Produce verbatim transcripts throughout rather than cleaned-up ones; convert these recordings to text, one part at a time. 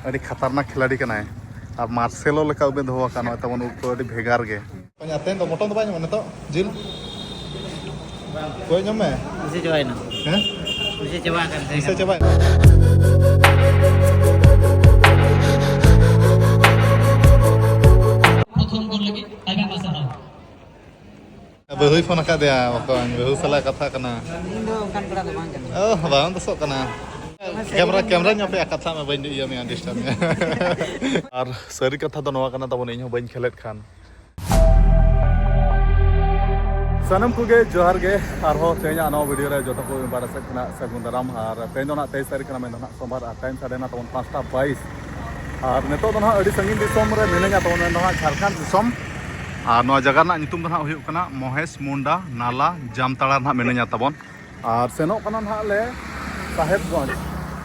ᱟᱹᱰᱤ ᱠᱷᱟᱛᱟᱨᱱᱟᱠ ᱠᱷᱤᱞᱟᱲᱤ ᱠᱟᱱᱟᱭ᱾ ᱟᱨ ᱢᱟᱨᱥᱮᱞᱳ ᱞᱮᱠᱟ ᱩᱵ ᱮ ᱫᱚᱦᱚ ᱟᱠᱟᱫ, ᱱᱚᱜᱼᱚᱭ ᱛᱟᱵᱚᱱ ᱩᱵ ᱠᱚ ᱟᱹᱰᱤ ᱵᱷᱮᱜᱟᱨ ᱜᱮ᱾ ᱛᱮᱦᱮᱧ ᱫᱚ ᱢᱚᱴᱚᱱ ᱫᱚ ᱵᱟᱭ ᱧᱟᱢᱚᱜᱼᱟ ᱱᱤᱛᱚᱜ? ᱡᱤᱞ? ᱠᱚᱭ ᱧᱟᱢ ᱢᱮ᱾ ᱵᱮᱥᱤ ᱪᱟᱵᱟᱭᱮᱱᱟ᱾ ᱦᱮᱸ? ᱵᱮᱥᱤ ᱪᱟᱵᱟ ᱟᱠᱟᱱ ᱛᱟᱦᱮᱸ ᱵᱮᱥᱤ ᱠᱟᱱᱟ᱾ ᱪᱟᱵᱟᱭᱮᱱᱟ᱾ ᱯᱨᱚᱛᱷᱚᱢ ᱜᱳᱞ ᱞᱟᱹᱜᱤᱫ ᱟᱭᱢᱟ ᱟᱭᱢᱟ ᱥᱟᱨᱦᱟᱣ᱾ ᱵᱟᱹᱦᱩᱭ ᱯᱷᱳᱱ ᱟᱠᱟᱫᱮᱭᱟ, ᱵᱚᱠᱚᱧ, ᱵᱟᱹᱦᱩ ᱥᱟᱞᱟᱜ ᱠᱟᱛᱷᱟ ᱠᱟᱱᱟ᱾ ᱤᱧ ᱫᱚ ᱚᱱᱠᱟᱱ ᱠᱚᱲᱟ ᱫᱚ ᱵᱟᱝ ᱠᱟᱱᱟ᱾ ᱚ, ᱵᱟᱝ ᱫᱚᱥᱚᱜ ᱠᱟᱱᱟ᱾ ᱠᱮᱢᱨᱟ, ᱠᱮᱢᱨᱟ ᱧᱚᱜ ᱯᱮ ᱠᱟᱛᱷᱟ ᱢᱮ, ᱵᱟᱹᱧ ᱤᱭᱟᱹ ᱢᱮᱭᱟ, ᱰᱤᱥᱴᱟᱵ ᱢᱮᱭᱟ᱾ ᱟᱨ ᱥᱟᱹᱨᱤ ᱠᱟᱛᱷᱟ ᱫᱚ ᱱᱚᱣᱟ ᱠᱟᱱᱟ ᱛᱟᱵᱚᱱ, ᱤᱧ ᱦᱚᱸ ᱵᱟᱹᱧ ᱠᱷᱮᱞᱮᱫ ᱠᱷᱟᱱ᱾ ᱥᱟᱱᱟᱢ ᱠᱚᱜᱮ ᱡᱚᱦᱟᱨ ᱜᱮ᱾ ᱟᱨᱦᱚᱸ ᱛᱮᱦᱮᱧᱟᱜ ᱱᱚᱣᱟ ᱵᱷᱤᱰᱤᱭᱳ ᱨᱮ ᱡᱚᱛᱚ ᱠᱚ ᱵᱟᱲᱟ ᱥᱮᱫ ᱠᱷᱚᱱᱟᱜ ᱥᱟᱹᱜᱩᱱ ᱫᱟᱨᱟᱢ᱾ ᱟᱨ ᱛᱮᱦᱮᱧ ᱫᱚ ᱱᱟᱜ ᱛᱮᱭᱤᱥ ᱛᱟᱹᱨᱤᱠᱷ ᱠᱟᱱᱟ, ᱢᱮᱱ ᱫᱚ ᱱᱟᱜ ᱥᱳᱢᱵᱟᱨ, ᱟᱨ ᱴᱟᱭᱤᱢ ᱥᱟᱰᱮ ᱱᱟ ᱛᱟᱵᱚᱱ ᱯᱟᱸᱪᱴᱟ ᱵᱟᱭᱤᱥ᱾ ᱟᱨ ᱱᱤᱛᱚᱜ ᱫᱚ ᱱᱟᱜ ᱟᱹᱰᱤ ᱥᱟᱺᱜᱤᱧ ᱫᱤᱥᱚᱢ ᱨᱮ ᱢᱤᱱᱟᱹᱧᱟ, ᱛᱟᱵᱚᱱ ᱢᱮᱱ ᱫᱚ ᱱᱟᱜ ᱡᱷᱟᱲᱠᱷᱚᱸᱰ ᱫᱤᱥᱚᱢ᱾ ᱟᱨ ᱱᱚᱣᱟ ᱡᱟᱭᱜᱟ ᱨᱮᱱᱟᱜ ᱧᱩᱛᱩᱢ ᱫᱚ ᱱᱟᱜ ᱦᱩᱭᱩᱜ ᱠᱟᱱᱟ ᱢᱚᱦᱮᱥ ᱢᱩᱱᱰᱟ ᱱᱟᱞᱟ ᱡᱟᱢᱛᱟᱲᱟ ᱨᱮ ᱱᱟᱜ ᱢᱤᱱᱟᱹᱧᱟ ᱛᱟᱵᱚᱱ᱾ ᱟᱨ ᱥᱮᱱᱚᱜ ᱠᱟᱱᱟ ᱱᱟᱦᱟᱜ ᱞᱮ ᱥᱟᱦᱮᱵᱽᱜᱚᱸᱡᱽ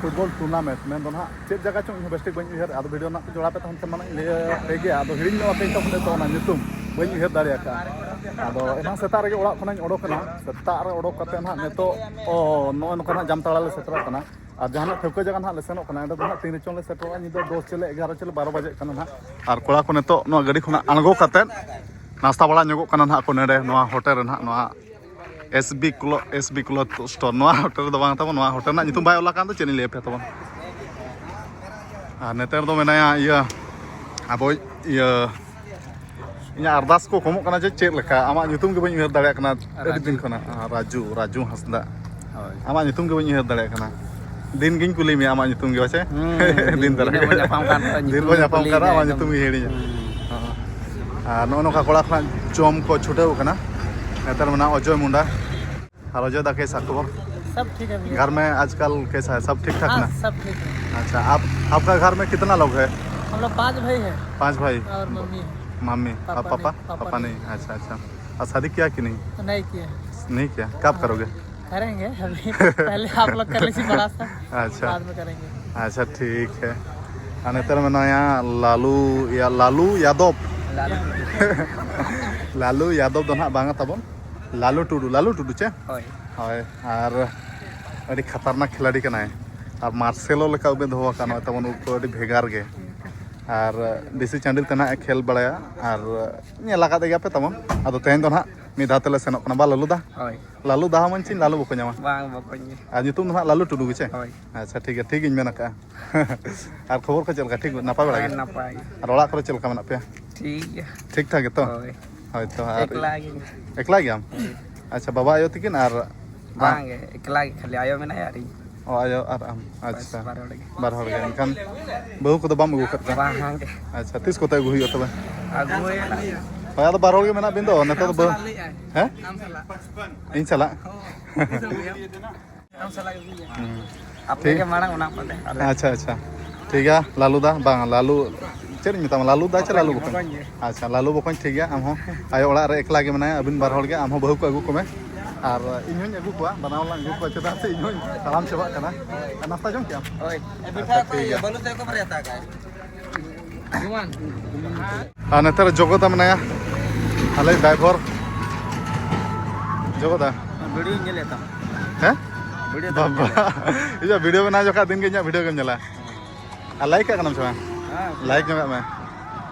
ᱯᱷᱩᱴᱵᱚᱞ ᱴᱩᱨᱱᱟᱢᱮᱱᱴ, ᱢᱮᱱ ᱫᱚ ᱱᱟᱦᱟᱜ ᱪᱮᱫ ᱡᱟᱭᱜᱟ ᱪᱚᱝ, ᱤᱧ ᱦᱚᱸ ᱵᱮᱥ ᱴᱷᱤᱠ ᱵᱟᱹᱧ ᱩᱭᱦᱟᱹᱨ᱾ ᱟᱫᱚ ᱵᱷᱤᱰᱤᱭᱳ ᱨᱮᱱᱟᱜ ᱡᱚᱲᱟᱣ ᱯᱮ ᱛᱟᱦᱮᱱ ᱠᱷᱟᱱ ᱢᱟᱱᱮ ᱤᱧ ᱞᱟᱹᱭ ᱟᱯᱮ ᱜᱮᱭᱟ᱾ ᱟᱫᱚ ᱦᱤᱲᱤᱧ ᱧᱚᱜ ᱟᱯᱮ ᱛᱟᱵᱚᱱ ᱱᱤᱛᱚᱜ ᱚᱱᱟ ᱧᱩᱛᱩᱢ ᱵᱟᱹᱧ ᱩᱭᱦᱟᱹᱨ ᱫᱟᱲᱮ ᱟᱠᱟᱫᱼᱟ᱾ ᱟᱫᱚ ᱮᱱᱟᱝ ᱥᱮᱛᱟᱜ ᱨᱮᱜᱮ ᱚᱲᱟᱜ ᱠᱷᱚᱱᱟᱜ ᱤᱧ ᱚᱰᱚᱠ ᱮᱱᱟ, ᱥᱮᱛᱟᱜ ᱨᱮ ᱚᱰᱚᱠ ᱠᱟᱛᱮ ᱱᱟᱦᱟᱜ ᱱᱤᱛᱚᱜ, ᱚ, ᱱᱚᱜᱼᱚᱭ ᱱᱚᱝᱠᱟ ᱱᱟᱦᱟᱜ ᱡᱟᱢᱛᱟᱲᱟ ᱞᱮ ᱥᱮᱴᱮᱨᱚᱜ ᱠᱟᱱᱟ᱾ ᱟᱨ ᱡᱟᱦᱟᱱᱟᱜ ᱴᱷᱟᱹᱣᱠᱟᱹ ᱡᱟᱭᱜᱟ ᱱᱟᱦᱟᱜ ᱞᱮ ᱥᱮᱱᱚᱜ ᱠᱟᱱᱟ, ᱮᱸᱰᱮ ᱫᱚ ᱱᱟᱦᱟᱜ ᱛᱤᱱ ᱨᱮᱪᱚᱝ ᱞᱮ ᱥᱮᱴᱮᱨᱚᱜᱼᱟ, ᱧᱤᱫᱟᱹ ᱫᱚᱥ ᱪᱚᱞᱮ ᱮᱜᱟᱨᱚ ᱪᱚᱞᱮ ᱵᱟᱨᱚ ᱵᱟᱡᱮᱜ ᱠᱟᱱᱟ ᱱᱟᱦᱟᱜ᱾ ᱟᱨ ᱠᱚᱲᱟ ᱠᱚ ᱱᱤᱛᱚᱜ ᱱᱚᱣᱟ ᱜᱟᱹᱰᱤ ᱠᱷᱚᱱᱟᱜ ᱟᱬᱜᱚ ᱠᱟᱛᱮ ᱱᱟᱥᱛᱟ ᱵᱟᱲᱟ ᱧᱚᱜᱚᱜ ᱠᱟᱱᱟ ᱱᱟᱦᱟᱜ ᱠᱚ ᱱᱚᱰᱮ ᱱᱚᱣᱟ ᱦᱳᱴᱮᱞ ᱨᱮ ᱱᱟᱦᱟᱜ, ᱱᱚᱣᱟ S B cloth-, S B cloth store, ᱱᱚᱣᱟ ᱦᱳᱴᱮᱞ ᱨᱮᱫᱚ ᱵᱟᱝ ᱛᱟᱵᱚᱱ, ᱱᱚᱣᱟ ᱦᱳᱴᱮᱞ ᱨᱮᱱᱟᱜ ᱧᱩᱛᱩᱢ ᱵᱟᱭ ᱚᱞ ᱟᱠᱟᱱ ᱫᱚ ᱪᱮᱫ ᱤᱧ ᱞᱟᱹᱭ ᱟᱯᱮᱭᱟ ᱛᱟᱵᱚᱱ᱾ ᱟᱨ ᱱᱮᱛᱟᱨ ᱫᱚ ᱢᱮᱱᱟᱭᱟ ᱤᱭᱟᱹ, ᱟᱵᱚᱭᱤᱡ ᱤᱭᱟᱹ, ᱤᱧᱟᱹᱜ ᱟᱨᱫᱟᱥ ᱠᱚ ᱠᱚᱢᱚᱜ ᱠᱟᱱᱟ ᱡᱮ ᱪᱮᱫ ᱞᱮᱠᱟ, ᱟᱢᱟᱜ ᱧᱩᱛᱩᱢ ᱜᱮ ᱵᱟᱹᱧ ᱩᱭᱦᱟᱹᱨ ᱫᱟᱲᱮᱭᱟᱜ ᱠᱟᱱᱟ ᱟᱹᱰᱤ ᱨᱟᱡᱩ᱾ ᱫᱤᱱ ᱠᱷᱚᱱᱟᱜ᱾ ᱟᱨ ᱨᱟᱡᱩ, ᱨᱟᱡᱩ ᱦᱟᱸᱥᱫᱟ᱾ ᱦᱳᱭ᱾ ᱟᱢᱟᱜ ᱧᱩᱛᱩᱢ ᱜᱮ ᱵᱟᱹᱧ ᱩᱭᱦᱟᱹᱨ ᱫᱟᱲᱮᱭᱟᱜ ᱠᱟᱱᱟ᱾ ᱫᱤᱱ ᱜᱤᱧ ᱠᱩᱞᱤ ᱢᱮᱭᱟ ᱟᱢᱟᱜ ᱧᱩᱛᱩᱢ ᱜᱮ, ᱯᱟᱪᱮ? ᱦᱩᱸ, ᱫᱤᱱ ᱫᱤᱱ ᱫᱷᱟᱨᱟ ᱵᱚᱱ ᱜᱮ᱾ ᱧᱟᱯᱟᱢ ᱠᱟᱱ ᱛᱟᱦᱮᱸ, ᱫᱤᱱ ᱧᱩᱛᱩᱢ ᱵᱚᱱ ᱜᱮ ᱧᱟᱯᱟᱢ ᱠᱩᱞᱤ ᱠᱟᱱᱟ, ᱢᱮᱭᱟ ᱟᱢᱟᱜ ᱮᱠᱫᱚᱢ᱾ ᱧᱩᱛᱩᱢ ᱜᱮ ᱦᱤᱲᱤᱧᱟ᱾ ᱦᱩᱸ᱾ ᱦᱚᱸ᱾ ᱟᱨ ᱱᱚᱜᱼᱚ ᱱᱚᱝᱠᱟ ᱠᱚᱲᱟ ᱠᱷᱚᱱᱟᱜ ᱡᱚᱢ ᱠᱚ ᱪᱷᱩᱴᱟᱹᱣ ᱠᱟᱱᱟ᱾ ᱱᱮᱛᱟᱨ ᱢᱮᱱᱟᱜᱼᱟ ᱚᱡᱚᱭ ᱢᱩᱱᱰᱟ᱾ ᱟᱨ ᱚᱡᱚᱭ ᱫᱟ, ᱠᱮᱥᱟ ᱠᱷᱚᱵᱚᱨ? सब ठीक है भैया। घर में आजकल कैसा है, सब ठीक ठाक हाँ, ना? सब ठीक है। अच्छा, आप, आपका घर में कितना लोग है? हम लोग पाँच भाई हैं। पाँच भाई? और मम्मी है। मम्मी और पापा पापा? नहीं, पापा पापा नहीं। नहीं। अच्छा, अच्छा। और शादी किया कि नहीं? नहीं किया है। नहीं किया? कब हाँ, करोगे? करेंगे अभी। पहले आप लोग कर लीजिए बड़ा सा, अच्छा। बाद में करेंगे। अच्छा, ठीक है। ᱟᱨ ᱱᱮᱛᱟᱨ ᱢᱮᱱᱟᱭᱟ ᱞᱟᱞᱩ, ᱭᱟ-, ᱞᱟᱞᱩ ᱭᱟᱫᱚᱵ᱾ ᱞᱟᱞᱩ᱾ ᱞᱟᱞᱩ ᱭᱟᱫᱚᱵ ᱫᱚ ᱱᱟᱦᱟᱜ ᱵᱟᱝᱟ ᱛᱟᱵᱚᱱ, ᱞᱟᱞᱩ ᱴᱩᱰᱩ, ᱞᱟᱞᱩ ᱴᱩᱰᱩ ᱪᱮ? ᱦᱳᱭ᱾ ᱦᱳᱭ, ᱟᱨ ᱟᱹᱰᱤ ᱠᱷᱟᱛᱟᱨᱱᱟᱠ ᱠᱷᱤᱞᱟᱲᱤ ᱠᱟᱱᱟᱭ᱾ ᱟᱨ ᱢᱟᱨᱥᱮᱞᱳ ᱞᱮᱠᱟ ᱩᱵ ᱮ ᱫᱚᱦᱚ ᱟᱠᱟᱫ, ᱱᱚᱜᱼᱚᱭ ᱛᱟᱵᱚᱱ ᱩᱵ ᱠᱚ ᱟᱹᱰᱤ ᱵᱷᱮᱜᱟᱨ ᱜᱮ᱾ ᱟᱨ ᱵᱮᱥᱤ ᱪᱟᱹᱱᱰᱤᱞ ᱛᱮ ᱱᱟᱦᱟᱜ ᱮ ᱠᱷᱮᱞ ᱵᱟᱲᱟᱭᱟ, ᱟᱨ ᱧᱮᱞ ᱟᱠᱟᱫ ᱜᱮᱭᱟ ᱯᱮ ᱛᱟᱵᱚᱱ᱾ ᱟᱫᱚ ᱛᱮᱦᱮᱧ ᱫᱚ ᱱᱟᱦᱟᱜ ᱢᱤᱫ ᱫᱷᱟᱣ ᱛᱮᱞᱮ ᱥᱮᱱᱚᱜ ᱠᱟᱱᱟ, ᱵᱟ ᱞᱟᱞᱩ ᱫᱟ? ᱦᱳᱭ᱾ ᱞᱟᱞᱩ ᱫᱟ ᱦᱚᱸ ᱢᱟᱧ ᱪᱤᱱ, ᱞᱟᱞᱩ ᱵᱚᱠᱚᱧ ᱦᱚᱸ᱾ ᱵᱟᱝ, ᱵᱚᱠᱚᱧ ᱜᱮ᱾ ᱟᱨ ᱧᱩᱛᱩᱢ ᱫᱚ ᱱᱟᱦᱟᱜ ᱞᱟᱞᱩ ᱴᱩᱰᱩ ᱜᱮ ᱪᱮ? ᱦᱳᱭ᱾ ᱟᱪᱪᱷᱟ, ᱴᱷᱤᱠ ᱜᱮᱭᱟ, ᱴᱷᱤᱠ ᱜᱤᱧ ᱢᱮᱱ ᱟᱠᱟᱜᱼᱟ᱾ ᱟᱨ ᱠᱷᱚᱵᱚᱨ ᱠᱚ ᱪᱮᱫ ᱞᱮᱠᱟ? ᱴᱷᱤᱠ, ᱱᱟᱯᱟᱭ ᱵᱟᱲᱟ ᱜᱮ? ᱦᱮᱸ, ᱱᱟᱯᱟᱭ ᱜᱮ᱾ ᱟᱨ ᱚᱲᱟᱜ ᱠᱚᱨᱮ ᱪᱮᱫ ᱞᱮᱠᱟ ᱢᱮᱱᱟᱜ ᱯᱮᱭᱟ? ᱴᱷᱤᱠ ᱜᱮᱭᱟ᱾ ᱴᱷᱤᱠ ᱴᱷᱟᱠ ᱜᱮᱛᱚ? ᱦᱳᱭ᱾ ᱦᱳᱭ ᱛᱚ, ᱟᱨ ᱮᱠᱞᱟ ᱜᱮ᱾ ᱮᱠᱞᱟ ᱜᱮᱭᱟᱢ? ᱦᱳᱭ᱾ ᱟᱪᱪᱷᱟ, ᱵᱟᱵᱟ ᱟᱭᱳ ᱛᱤᱠᱤᱱ ᱟᱨ ᱵᱟᱝ ᱜᱮ, ᱮᱠᱞᱟ ᱜᱮ, ᱠᱷᱟᱹᱞᱤ ᱟᱭᱳ ᱢᱮᱱᱟᱭᱟ ᱟᱨ ᱤᱧ᱾ ᱚ, ᱟᱭᱳ ᱟᱨ ᱟᱢ᱾ ᱵᱟᱥ, ᱟᱪᱪᱷᱟ᱾ ᱵᱟᱨ ᱦᱚᱲ ᱜᱮ᱾ ᱵᱟᱨ ᱦᱚᱲ ᱜᱮ᱾ ᱮᱱᱠᱷᱟᱱ ᱵᱟᱹᱦᱩ ᱠᱚᱫᱚ ᱵᱟᱢ ᱟᱹᱜᱩ ᱟᱠᱟᱫ ᱠᱚᱣᱟ? ᱵᱟᱝ ᱜᱮ᱾ ᱟᱪᱪᱷᱟ, ᱛᱤᱥ ᱠᱚᱛᱮ ᱟᱹᱜᱩ ᱦᱩᱭᱩᱜᱼᱟ ᱛᱚᱵᱮ? ᱟᱹᱜᱩ ᱦᱩᱭᱩᱜᱼᱟ᱾ ᱦᱳᱭ, ᱟᱫᱚ ᱵᱟᱨ ᱦᱚᱲ ᱜᱮ ᱢᱮᱱᱟᱜ ᱵᱤᱱ ᱫᱚ, ᱱᱤᱛᱚᱜ ᱫᱚ ᱵᱟᱹᱦᱩ, ᱦᱮᱸ? ᱤᱧ ᱥᱟᱞᱟᱜ? ᱦᱩᱸ᱾ ᱟᱯᱮ ᱴᱷᱤᱠ᱾ ᱜᱮ ᱢᱟᱲᱟᱝ, ᱚᱱᱟ ᱯᱚᱨᱮ ᱟᱞᱮ᱾ ᱟᱪᱪᱷᱟ, ᱟᱪᱪᱷᱟ᱾ ᱴᱷᱤᱠ ᱜᱮᱭᱟ, ᱞᱟᱞᱩ ᱫᱟ, ᱵᱟᱝ, ᱞᱟᱞᱩ, ᱪᱮᱫ ᱤᱧ ᱢᱮᱛᱟᱢᱟ, ᱞᱟᱞᱩ ᱫᱟ ᱪᱮ ᱞᱟᱞᱩ ᱵᱚᱠᱚᱧ ᱜᱮ, ᱵᱚᱠᱚᱧ? ᱵᱚᱠᱚᱧ ᱜᱮ᱾ ᱟᱪᱪᱷᱟ, ᱞᱟᱞᱩ ᱵᱚᱠᱚᱧ, ᱴᱷᱤᱠ ᱜᱮᱭᱟ, ᱟᱢ ᱦᱚᱸ ᱟᱭᱳ ᱚᱲᱟᱜ ᱨᱮ ᱮᱠᱞᱟ ᱜᱮ ᱢᱮᱱᱟᱭᱟ, ᱟᱹᱵᱤᱱ ᱵᱟᱨ ᱦᱚᱲ ᱜᱮ, ᱟᱢ ᱦᱚᱸ ᱵᱟᱹᱦᱩ ᱠᱚ ᱟᱹᱜᱩ ᱠᱚᱢᱮ, ᱟᱨ ᱤᱧ ᱦᱚᱸᱧ ᱟᱹᱜᱩ ᱠᱚᱣᱟ, ᱵᱟᱱᱟ ᱦᱚᱲ ᱞᱟᱝ ᱟᱹᱜᱩ ᱠᱚᱣᱟ, ᱪᱮᱫᱟᱜ ᱥᱮ ᱤᱧ ᱦᱚᱸᱧ ᱛᱟᱲᱟᱢ ᱪᱟᱵᱟᱜ ᱠᱟᱱᱟ᱾ ᱱᱟᱥᱛᱟ ᱡᱚᱢ ᱠᱮᱜᱼᱟᱢ? ᱦᱳᱭ᱾ ᱟᱪᱪᱷᱟ, ᱴᱷᱤᱠ ᱜᱮᱭᱟ᱾ ᱟᱨ ᱱᱮᱛᱟᱨ ᱡᱚᱜᱚᱫᱟ ᱢᱮᱱᱟᱭᱟ, ᱟᱞᱮ ᱰᱟᱭᱵᱷᱚᱨ᱾ ᱡᱚᱜᱚᱫᱟ᱾ ᱵᱷᱤᱰᱤᱭᱳᱧ ᱧᱮᱞᱮᱫ ᱛᱟᱢᱟ᱾ ᱦᱮᱸ? ᱵᱷᱤᱰᱤᱭᱳ ᱛᱟᱢ ᱵᱟᱵᱟ, ᱧᱮᱞᱮᱫ᱾ ᱤᱧᱟᱹᱜ ᱵᱷᱤᱰᱤᱭᱳ ᱵᱮᱱᱟᱣ ᱡᱚᱠᱷᱟᱡ ᱫᱤᱱ ᱜᱮ ᱤᱧᱟᱹᱜ ᱵᱷᱤᱰᱤᱭᱳ ᱜᱮᱢ ᱧᱮᱞᱟ᱾ ᱟᱨ ᱞᱟᱭᱤᱠ ᱠᱟᱜ ᱠᱟᱱᱟᱢ ᱥᱮ ᱵᱟᱝ? ᱦᱮᱸ, ᱞᱟᱭᱤᱠ ᱧᱚᱜᱟᱜ ᱢᱮ᱾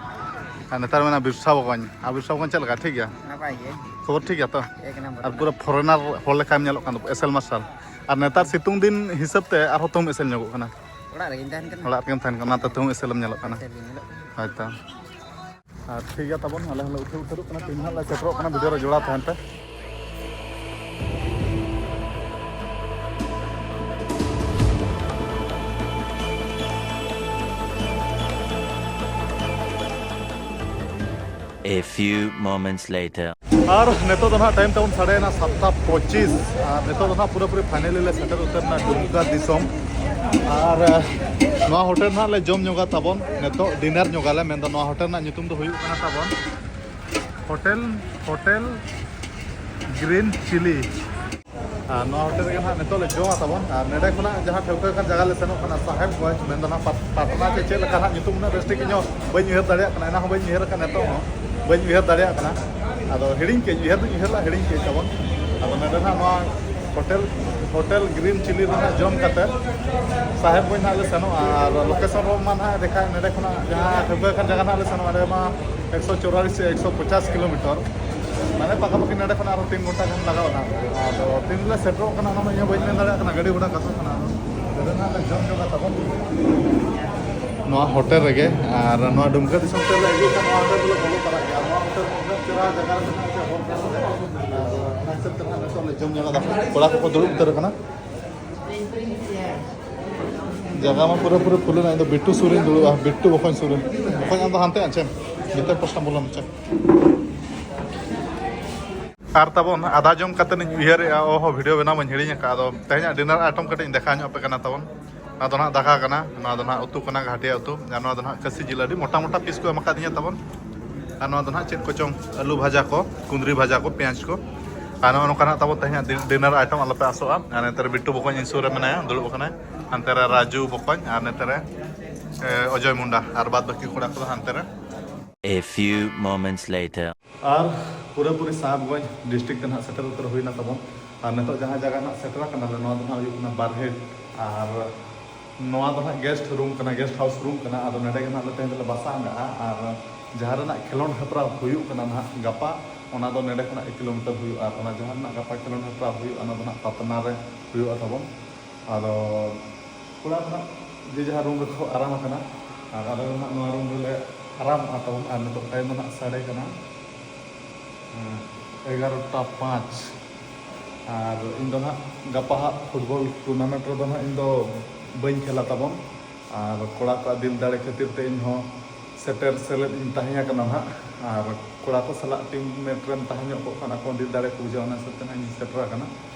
ᱟᱨ ᱱᱮᱛᱟᱨ ᱢᱮᱱᱟ ᱵᱤᱨᱥᱟ ᱵᱚᱠᱚᱧ᱾ ᱟᱨ ᱵᱤᱨᱥᱟ ᱵᱚᱠᱚᱧ ᱪᱮᱫ ᱞᱮᱠᱟ? ᱴᱷᱤᱠ ᱜᱮᱭᱟ? ᱱᱟᱯᱟᱭ ᱜᱮ᱾ ᱠᱷᱚᱵᱚᱨ ᱴᱷᱤᱠ ᱜᱮᱭᱟ ᱛᱚ? ᱮᱠ ᱱᱟᱢᱵᱟᱨ᱾ ᱟᱨ ᱯᱩᱨᱟᱹ ᱯᱷᱚᱨᱮᱱᱟᱨ ᱦᱚᱲ ᱞᱮᱠᱟᱢ ᱧᱮᱞᱚᱜ ᱠᱟᱱ ᱫᱚ, ᱮᱥᱮᱞ ᱢᱟᱨᱥᱟᱞ᱾ ᱟᱨ ᱱᱮᱛᱟᱨ ᱥᱤᱛᱩᱝ ᱫᱤᱱ ᱦᱤᱥᱟᱹᱵ ᱛᱮ ᱟᱨᱦᱚᱸ ᱛᱚᱢ ᱮᱥᱮᱞ ᱧᱚᱜᱚᱜ ᱠᱟᱱᱟ᱾ ᱚᱲᱟᱜ ᱨᱮᱜᱤᱧ ᱛᱟᱦᱮᱱ ᱠᱟᱱᱟ᱾ ᱚᱲᱟᱜ ᱨᱮᱜᱮᱢ ᱛᱟᱦᱮᱱ ᱠᱟᱱᱟ, ᱚᱱᱟᱛᱮ ᱛᱟᱹᱦᱩᱢ ᱮᱥᱮᱞᱮᱢ ᱧᱮᱞᱚᱜ ᱠᱟᱱᱟ᱾ ᱮᱥᱮᱞ ᱜᱤᱧ ᱧᱮᱞᱚᱜ ᱠᱟᱱᱟ᱾ ᱦᱳᱭ ᱛᱚ᱾ ᱟᱨ ᱴᱷᱤᱠ ᱜᱮᱭᱟ ᱛᱟᱵᱚᱱ, ᱟᱞᱮ ᱦᱚᱸᱞᱮ ᱩᱴᱷᱟᱹᱣ ᱩᱛᱟᱹᱨᱚᱜ ᱠᱟᱱᱟ, ᱛᱤᱱ ᱦᱟᱸᱜ ᱞᱮ ᱥᱮᱴᱮᱨᱚᱜ ᱠᱟᱱᱟ, ᱵᱷᱤᱰᱤᱭᱳ ᱨᱮ ᱡᱚᱲᱟᱣ ᱛᱟᱦᱮᱱ ᱯᱮ᱾ A few moments later. ᱟᱨ ᱱᱤᱛᱚᱜ ᱫᱚ ᱱᱟᱦᱟᱜ ᱴᱟᱭᱤᱢ ᱛᱟᱵᱚᱱ ᱥᱟᱰᱮᱭᱮᱱᱟ ᱥᱟᱛᱴᱟ ᱯᱚᱸᱪᱤᱥ᱾ ᱟᱨ ᱱᱤᱛᱚᱜ ᱫᱚ ᱱᱟᱦᱟᱜ ᱯᱩᱨᱟᱹᱯᱩᱨᱤ ᱯᱷᱟᱭᱱᱟᱞᱤ ᱞᱮ ᱥᱮᱴᱮᱨ ᱩᱛᱟᱹᱨ ᱮᱱᱟ ᱰᱩᱢᱠᱟ ᱫᱤᱥᱚᱢ᱾ ᱟᱨ, ᱮ, ᱱᱚᱣᱟ ᱦᱳᱴᱮᱞ ᱱᱟᱦᱟᱜ ᱞᱮ ᱡᱚᱢ ᱧᱚᱜᱟ ᱛᱟᱵᱚᱱ, ᱱᱤᱛᱚᱜ ᱰᱤᱱᱟᱨ ᱧᱚᱜᱟᱞᱮ, ᱢᱮᱱᱫᱚ ᱱᱚᱣᱟ ᱦᱳᱴᱮᱞ ᱨᱮᱱᱟᱜ ᱧᱩᱛᱩᱢ ᱫᱚ ᱦᱩᱭᱩᱜ ᱠᱟᱱᱟ ᱛᱟᱵᱚᱱ ᱦᱳᱴᱮᱞ, ᱦᱳᱴᱮᱞ ᱜᱨᱤᱱ ᱪᱤᱞᱤ᱾ ᱟᱨ ᱱᱚᱣᱟ ᱦᱳᱴᱮᱞ ᱨᱮᱜᱮ ᱱᱟᱦᱟᱜ ᱱᱤᱛᱚᱜ ᱞᱮ ᱡᱚᱢᱟ ᱛᱟᱵᱚᱱ᱾ ᱟᱨ ᱱᱚᱸᱰᱮ ᱠᱷᱚᱱᱟᱜ ᱡᱟᱦᱟᱸ ᱴᱷᱟᱹᱣᱠᱟᱹ ᱟᱠᱟᱱ ᱡᱟᱭᱜᱟ ᱞᱮ ᱥᱮᱱᱚᱜ ᱠᱟᱱᱟ, ᱥᱟᱦᱮᱵᱽᱜᱚᱸᱡᱽ, ᱢᱮᱱᱫᱚ ᱱᱟᱦᱟᱜ ᱯᱟᱴ-, ᱯᱟᱴᱱᱟ ᱪᱮ ᱪᱮᱫ ᱞᱮᱠᱟ ᱱᱟᱦᱟᱜ ᱧᱩᱛᱩᱢ, ᱩᱱᱟᱹᱜ ᱵᱮᱥ ᱴᱷᱤᱠ ᱤᱧ ᱦᱚᱸ ᱵᱟᱹᱧ ᱩᱭᱦᱟᱹᱨ ᱫᱟᱲᱮᱭᱟᱜ ᱠᱟᱱᱟ, ᱚᱱᱟ ᱦᱚᱸ ᱵᱟᱹᱧ ᱩᱭᱦᱟᱹᱨ ᱟᱠᱟᱫ ᱱᱤᱛᱚᱜ ᱦᱚᱸ᱾ ᱵᱟᱹᱧ ᱩᱭᱦᱟᱹᱨ ᱫᱟᱲᱮᱭᱟᱜ ᱠᱟᱱᱟ᱾ ᱟᱫᱚ ᱦᱤᱲᱤᱧ ᱠᱮᱫ, ᱩᱭᱦᱟᱹᱨ ᱫᱚᱧ ᱩᱭᱦᱟᱹᱨ ᱞᱮᱫᱼᱟ, ᱦᱤᱲᱤᱧ ᱠᱮᱫ ᱛᱟᱵᱚᱱ᱾ ᱟᱫᱚ ᱱᱚᱸᱰᱮ ᱱᱟᱦᱟᱜ ᱱᱚᱣᱟ ᱦᱳᱴᱮᱞ, ᱦᱳᱴᱮᱞ ᱜᱨᱤᱱ ᱪᱤᱞᱤ ᱨᱮᱱᱟᱜ ᱡᱚᱢ ᱠᱟᱛᱮ ᱥᱟᱦᱮᱵᱽᱜᱚᱸᱡᱽ ᱱᱟᱦᱟᱜ ᱞᱮ ᱥᱮᱱᱚᱜᱼᱟ᱾ ᱟᱨ ᱞᱳᱠᱮᱥᱚᱱ ᱨᱮ ᱢᱟ ᱱᱟᱦᱟᱜ ᱫᱮᱠᱷᱟᱜ, ᱱᱚᱰᱮ ᱠᱷᱚᱱᱟᱜ ᱡᱟᱦᱟᱸ ᱴᱷᱟᱹᱣᱠᱟᱹ ᱟᱠᱟᱱ ᱡᱟᱭᱜᱟ ᱱᱟᱦᱟᱜ ᱞᱮ ᱥᱮᱱᱚᱜᱼᱟ, ᱚᱸᱰᱮ ᱢᱟ ᱮᱠᱥᱚ ᱪᱚᱣᱨᱟᱞᱤᱥ ᱥᱮ ᱮᱠᱥᱚ ᱯᱚᱪᱟᱥ ᱠᱤᱞᱳᱢᱤᱴᱟᱨ, ᱢᱟᱱᱮ ᱯᱟᱠᱟᱯᱟᱠᱤ ᱱᱚᱰᱮ ᱠᱷᱚᱱᱟᱜ ᱟᱨᱦᱚᱸ ᱛᱤᱱ ᱜᱷᱚᱱᱴᱟ ᱜᱟᱱ ᱞᱟᱜᱟᱣ ᱱᱟᱦᱟᱜ᱾ ᱟᱫᱚ ᱛᱤᱱ ᱨᱮᱞᱮ ᱥᱮᱴᱮᱨᱚᱜ ᱠᱟᱱᱟ, ᱚᱱᱟ ᱢᱟ ᱤᱧ ᱦᱚᱸ ᱵᱟᱹᱧ ᱢᱮᱱ ᱫᱟᱲᱮᱭᱟᱜ ᱠᱟᱱᱟ, ᱜᱟᱹᱰᱤ ᱜᱷᱚᱲᱟ ᱠᱟᱛᱷᱟ ᱠᱟᱱᱟ᱾ ᱟᱫᱚ ᱱᱚᱰᱮ ᱱᱟᱦᱟᱜ ᱞᱮ ᱡᱚᱢ ᱧᱚᱜᱟ ᱛᱟᱵᱚᱱ ᱱᱚᱣᱟ ᱦᱳᱴᱮᱞ ᱨᱮᱜᱮ᱾ ᱟᱨ ᱱᱚᱣᱟ ᱰᱩᱢᱠᱟᱹ ᱫᱤᱥᱚᱢ ᱛᱮᱞᱮ ᱦᱤᱡᱩᱜ ᱠᱷᱟᱱ ᱱᱚᱣᱟ ᱦᱳᱴᱮᱞ ᱫᱚᱞᱮ ᱵᱚᱞᱚ ᱛᱚᱨᱟᱜ ᱜᱮᱭᱟ᱾ ᱱᱚᱣᱟ ᱦᱳᱴᱮᱞ ᱩᱱᱟᱹᱜ ᱪᱮᱦᱨᱟ ᱡᱟᱭᱜᱟ ᱨᱮ ᱢᱮᱱᱟᱜᱼᱟ ᱡᱮ ᱦᱚᱲ ᱠᱚ ᱚᱱᱟ ᱦᱤᱥᱟᱹᱵ ᱛᱮ ᱱᱟᱦᱟᱜ ᱱᱤᱛᱚᱜ ᱞᱮ ᱡᱚᱢ ᱧᱚᱜᱟ᱾ ᱠᱚᱲᱟ ᱠᱚᱠᱚ ᱫᱩᱲᱩᱵ ᱩᱛᱟᱹᱨ ᱟᱠᱟᱱᱟ᱾ ᱡᱟᱭᱜᱟ ᱢᱟ ᱯᱩᱨᱟᱹ ᱯᱩᱨᱤ ᱯᱷᱩᱞ ᱮᱱᱟ᱾ ᱤᱧ ᱫᱚ ᱵᱤᱴᱴᱩ ᱥᱩᱨ ᱨᱤᱧ ᱫᱩᱲᱩᱵᱼᱟ, ᱵᱤᱴᱴᱩ ᱵᱚᱠᱚᱧ ᱥᱩᱨ ᱨᱮ᱾ ᱵᱚᱠᱚᱧ, ᱟᱢ ᱫᱚ ᱦᱟᱱᱛᱮ ᱟᱪᱪᱷᱟ, ᱵᱷᱤᱛᱟᱹᱨ ᱯᱟᱥᱴᱟ ᱵᱚᱞᱚᱱ ᱪᱮ᱾ ᱟᱨ ᱛᱟᱵᱚᱱ ᱟᱫᱟ ᱡᱚᱢ ᱠᱟᱛᱮ ᱤᱧ ᱩᱭᱦᱟᱹᱨᱮᱜᱼᱟ, ᱚ ᱦᱚ, ᱵᱷᱤᱰᱤᱭᱳ ᱵᱮᱱᱟᱣ ᱢᱟᱧ ᱦᱤᱲᱤᱧ ᱟᱠᱟᱫ᱾ ᱟᱫᱚ ᱛᱮᱦᱮᱧᱟᱜ ᱰᱤᱱᱟᱨ ᱟᱭᱴᱮᱢ ᱠᱟᱹᱴᱤᱡ ᱤᱧ ᱫᱮᱠᱷᱟᱣ ᱧᱚᱜ ᱟᱯᱮ ᱠᱟᱱᱟ ᱛᱟᱵᱚᱱ᱾ ᱱᱚᱣᱟ ᱫᱚ ᱱᱟᱦᱟᱜ ᱫᱟᱠᱟ ᱠᱟᱱᱟ, ᱱᱚᱣᱟ ᱫᱚ ᱱᱟᱦᱟᱜ ᱩᱛᱩ ᱠᱟᱱᱟ, ᱜᱷᱟᱴᱤᱭᱟ ᱩᱛᱩ, ᱟᱨ ᱱᱚᱣᱟ ᱫᱚ ᱱᱟᱦᱟᱜ ᱠᱟᱹᱥᱤ ᱡᱤᱞ, ᱟᱹᱰᱤ ᱢᱚᱴᱟ ᱢᱚᱴᱟ ᱯᱤᱥ ᱠᱚ ᱮᱢ ᱟᱠᱟᱫᱤᱧᱟ ᱛᱟᱵᱚᱱ᱾ ᱟᱨ ᱱᱚᱣᱟ ᱫᱚ ᱱᱟᱦᱟᱜ ᱪᱮᱫ ᱠᱚᱪᱚᱝ, ᱟᱹᱞᱩ ᱵᱷᱟᱡᱟ ᱠᱚ, ᱠᱩᱸᱫᱽᱨᱤ ᱵᱷᱟᱡᱟ ᱠᱚ, ᱯᱮᱸᱭᱟᱡᱽ ᱠᱚ᱾ ᱟᱨ ᱱᱚᱜᱼᱚ ᱱᱚᱝᱠᱟ ᱱᱟᱦᱟᱜ ᱛᱟᱵᱚᱱ ᱛᱮᱦᱮᱧᱟᱜ ᱰᱤ-, ᱰᱤᱱᱟᱨ ᱟᱭᱴᱮᱢ, ᱟᱞᱚᱯᱮ ᱟᱥᱚᱜᱼᱟ᱾ ᱟᱨ ᱱᱚᱛᱮ ᱨᱮ ᱵᱤᱴᱴᱩ ᱵᱚᱠᱚᱧ ᱤᱧ ᱥᱩᱨ ᱨᱮ ᱢᱮᱱᱟᱭᱟ, ᱫᱩᱲᱩᱵ ᱟᱠᱟᱱᱟᱭ᱾ ᱦᱟᱱᱛᱮ ᱨᱮ ᱨᱟᱡᱩ ᱵᱚᱠᱚᱧ ᱟᱨ ᱱᱚᱛᱮ ᱨᱮ, ᱮ, ᱚᱡᱚᱭ ᱢᱩᱱᱰᱟ, ᱟᱨ ᱵᱟᱫ ᱵᱟᱹᱠᱤ ᱠᱚᱲᱟ ᱠᱚᱫᱚ ᱦᱟᱱᱛᱮ ᱨᱮ᱾ A few moments later. ᱟᱨ ᱯᱩᱨᱟᱹᱯᱩᱨᱤ ᱥᱟᱦᱮᱵᱽᱜᱚᱸᱡᱽ ᱰᱤᱥᱴᱨᱤᱠᱴ ᱛᱮ ᱱᱟᱦᱟᱜ ᱥᱮᱴᱮᱨ ᱩᱛᱟᱹᱨ ᱦᱩᱭᱱᱟ ᱛᱟᱵᱚᱱ᱾ ᱟᱨ ᱱᱤᱛᱚᱜ ᱡᱟᱦᱟᱸ ᱡᱟᱭᱜᱟ ᱱᱟᱦᱟᱜ ᱥᱮᱴᱮᱨ ᱟᱠᱟᱱᱟᱞᱮ, ᱱᱚᱣᱟ ᱫᱚ ᱱᱟᱦᱟᱜ ᱦᱩᱭᱩᱜ ᱠᱟᱱᱟ ᱵᱟᱨᱦᱮᱴ᱾ ᱟᱨ ᱱᱚᱣᱟ ᱫᱚ ᱱᱟᱦᱟᱜ ᱜᱮᱥᱴ ᱨᱩᱢ ᱠᱟᱱᱟ, ᱜᱮᱥᱴ ᱦᱟᱣᱩᱥ ᱨᱩᱢ ᱠᱟᱱᱟ᱾ ᱟᱫᱚ ᱱᱚᱰᱮ ᱜᱮ ᱱᱟᱦᱟᱜ ᱞᱮ ᱛᱮᱦᱮᱧ ᱫᱚᱞᱮ ᱵᱟᱥᱟ ᱟᱸᱜᱟᱜᱼᱟ᱾ ᱟᱨ ᱡᱟᱦᱟᱸ ᱨᱮᱱᱟᱜ ᱠᱷᱮᱞᱳᱰ ᱦᱮᱯᱨᱟᱣ ᱦᱩᱭᱩᱜ ᱠᱟᱱᱟ ᱱᱟᱦᱟᱜ ᱜᱟᱯᱟ, ᱚᱱᱟ ᱫᱚ ᱱᱚᱰᱮ ᱠᱷᱚᱱᱟᱜ ᱮᱠ ᱠᱤᱞᱳᱢᱤᱴᱟᱨ ᱦᱩᱭᱩᱜᱼᱟ᱾ ᱟᱨ ᱚᱱᱟ ᱡᱟᱦᱟᱸ ᱨᱮᱱᱟᱜ ᱜᱟᱯᱟ ᱠᱷᱮᱞᱳᱰ ᱦᱮᱯᱨᱟᱣ ᱦᱩᱭᱩᱜᱼᱟ, ᱚᱱᱟ ᱫᱚ ᱱᱟᱦᱟᱜ ᱯᱟᱛᱱᱟ ᱨᱮ ᱦᱩᱭᱩᱜᱼᱟ ᱛᱟᱵᱚᱱ᱾ ᱟᱫᱚ ᱠᱚᱲᱟ ᱠᱚ ᱱᱟᱦᱟᱜ ᱡᱮ ᱡᱟᱦᱟᱸ ᱨᱩᱢ ᱨᱮᱠᱚ ᱟᱨᱟᱢ ᱟᱠᱟᱱᱟ, ᱟᱨ ᱟᱞᱮ ᱫᱚ ᱱᱟᱦᱟᱜ ᱱᱚᱣᱟ ᱨᱩᱢ ᱨᱮᱞᱮ ᱟᱨᱟᱢᱚᱜᱼᱟ ᱛᱟᱵᱚᱱ᱾ ᱟᱨ ᱱᱤᱛᱚᱜ ᱴᱟᱭᱤᱢ ᱫᱚ ᱱᱟᱦᱟᱜ ᱥᱟᱰᱮ ᱠᱟᱱᱟ, ᱮᱸ, ᱮᱜᱟᱨᱚᱴᱟ ᱯᱟᱸᱪ᱾ ᱟᱨ ᱤᱧ ᱫᱚ ᱱᱟᱦᱟᱜ ᱜᱟᱯᱟ ᱦᱟᱸᱜ ᱯᱷᱩᱴᱵᱚᱞ ᱴᱩᱨᱱᱟᱢᱮᱱᱴ ᱨᱮᱫᱚ ᱱᱟᱦᱟᱜ ᱤᱧ ᱫᱚ ᱵᱟᱹᱧ ᱠᱷᱮᱞᱟ ᱛᱟᱵᱚᱱ᱾ ᱟᱨ ᱠᱚᱲᱟ ᱠᱚᱣᱟᱜ ᱫᱤᱞ ᱫᱟᱲᱮ ᱠᱷᱟᱹᱛᱤᱨ ᱛᱮ ᱤᱧ ᱦᱚᱸ ᱥᱮᱴᱮᱨ ᱥᱮᱞᱮᱫ ᱤᱧ ᱛᱟᱦᱮᱸ ᱠᱟᱱᱟ ᱱᱟᱦᱟᱜ᱾ ᱟᱨ ᱠᱚᱲᱟ ᱠᱚ ᱥᱟᱞᱟᱜ ᱴᱤᱢ ᱢᱮᱴ ᱨᱮᱢ ᱛᱟᱦᱮᱸ ᱧᱚᱜ ᱠᱚᱜ ᱠᱷᱟᱱ ᱟᱠᱚ ᱫᱤᱞ ᱫᱟᱲᱮ ᱠᱚ ᱵᱩᱡᱷᱟᱹᱣᱟ, ᱚᱱᱟ ᱦᱤᱥᱟᱹᱵ ᱛᱮ ᱱᱟᱦᱟᱜ ᱤᱧ ᱥᱮᱴᱮᱨ ᱟᱠᱟᱱᱟ᱾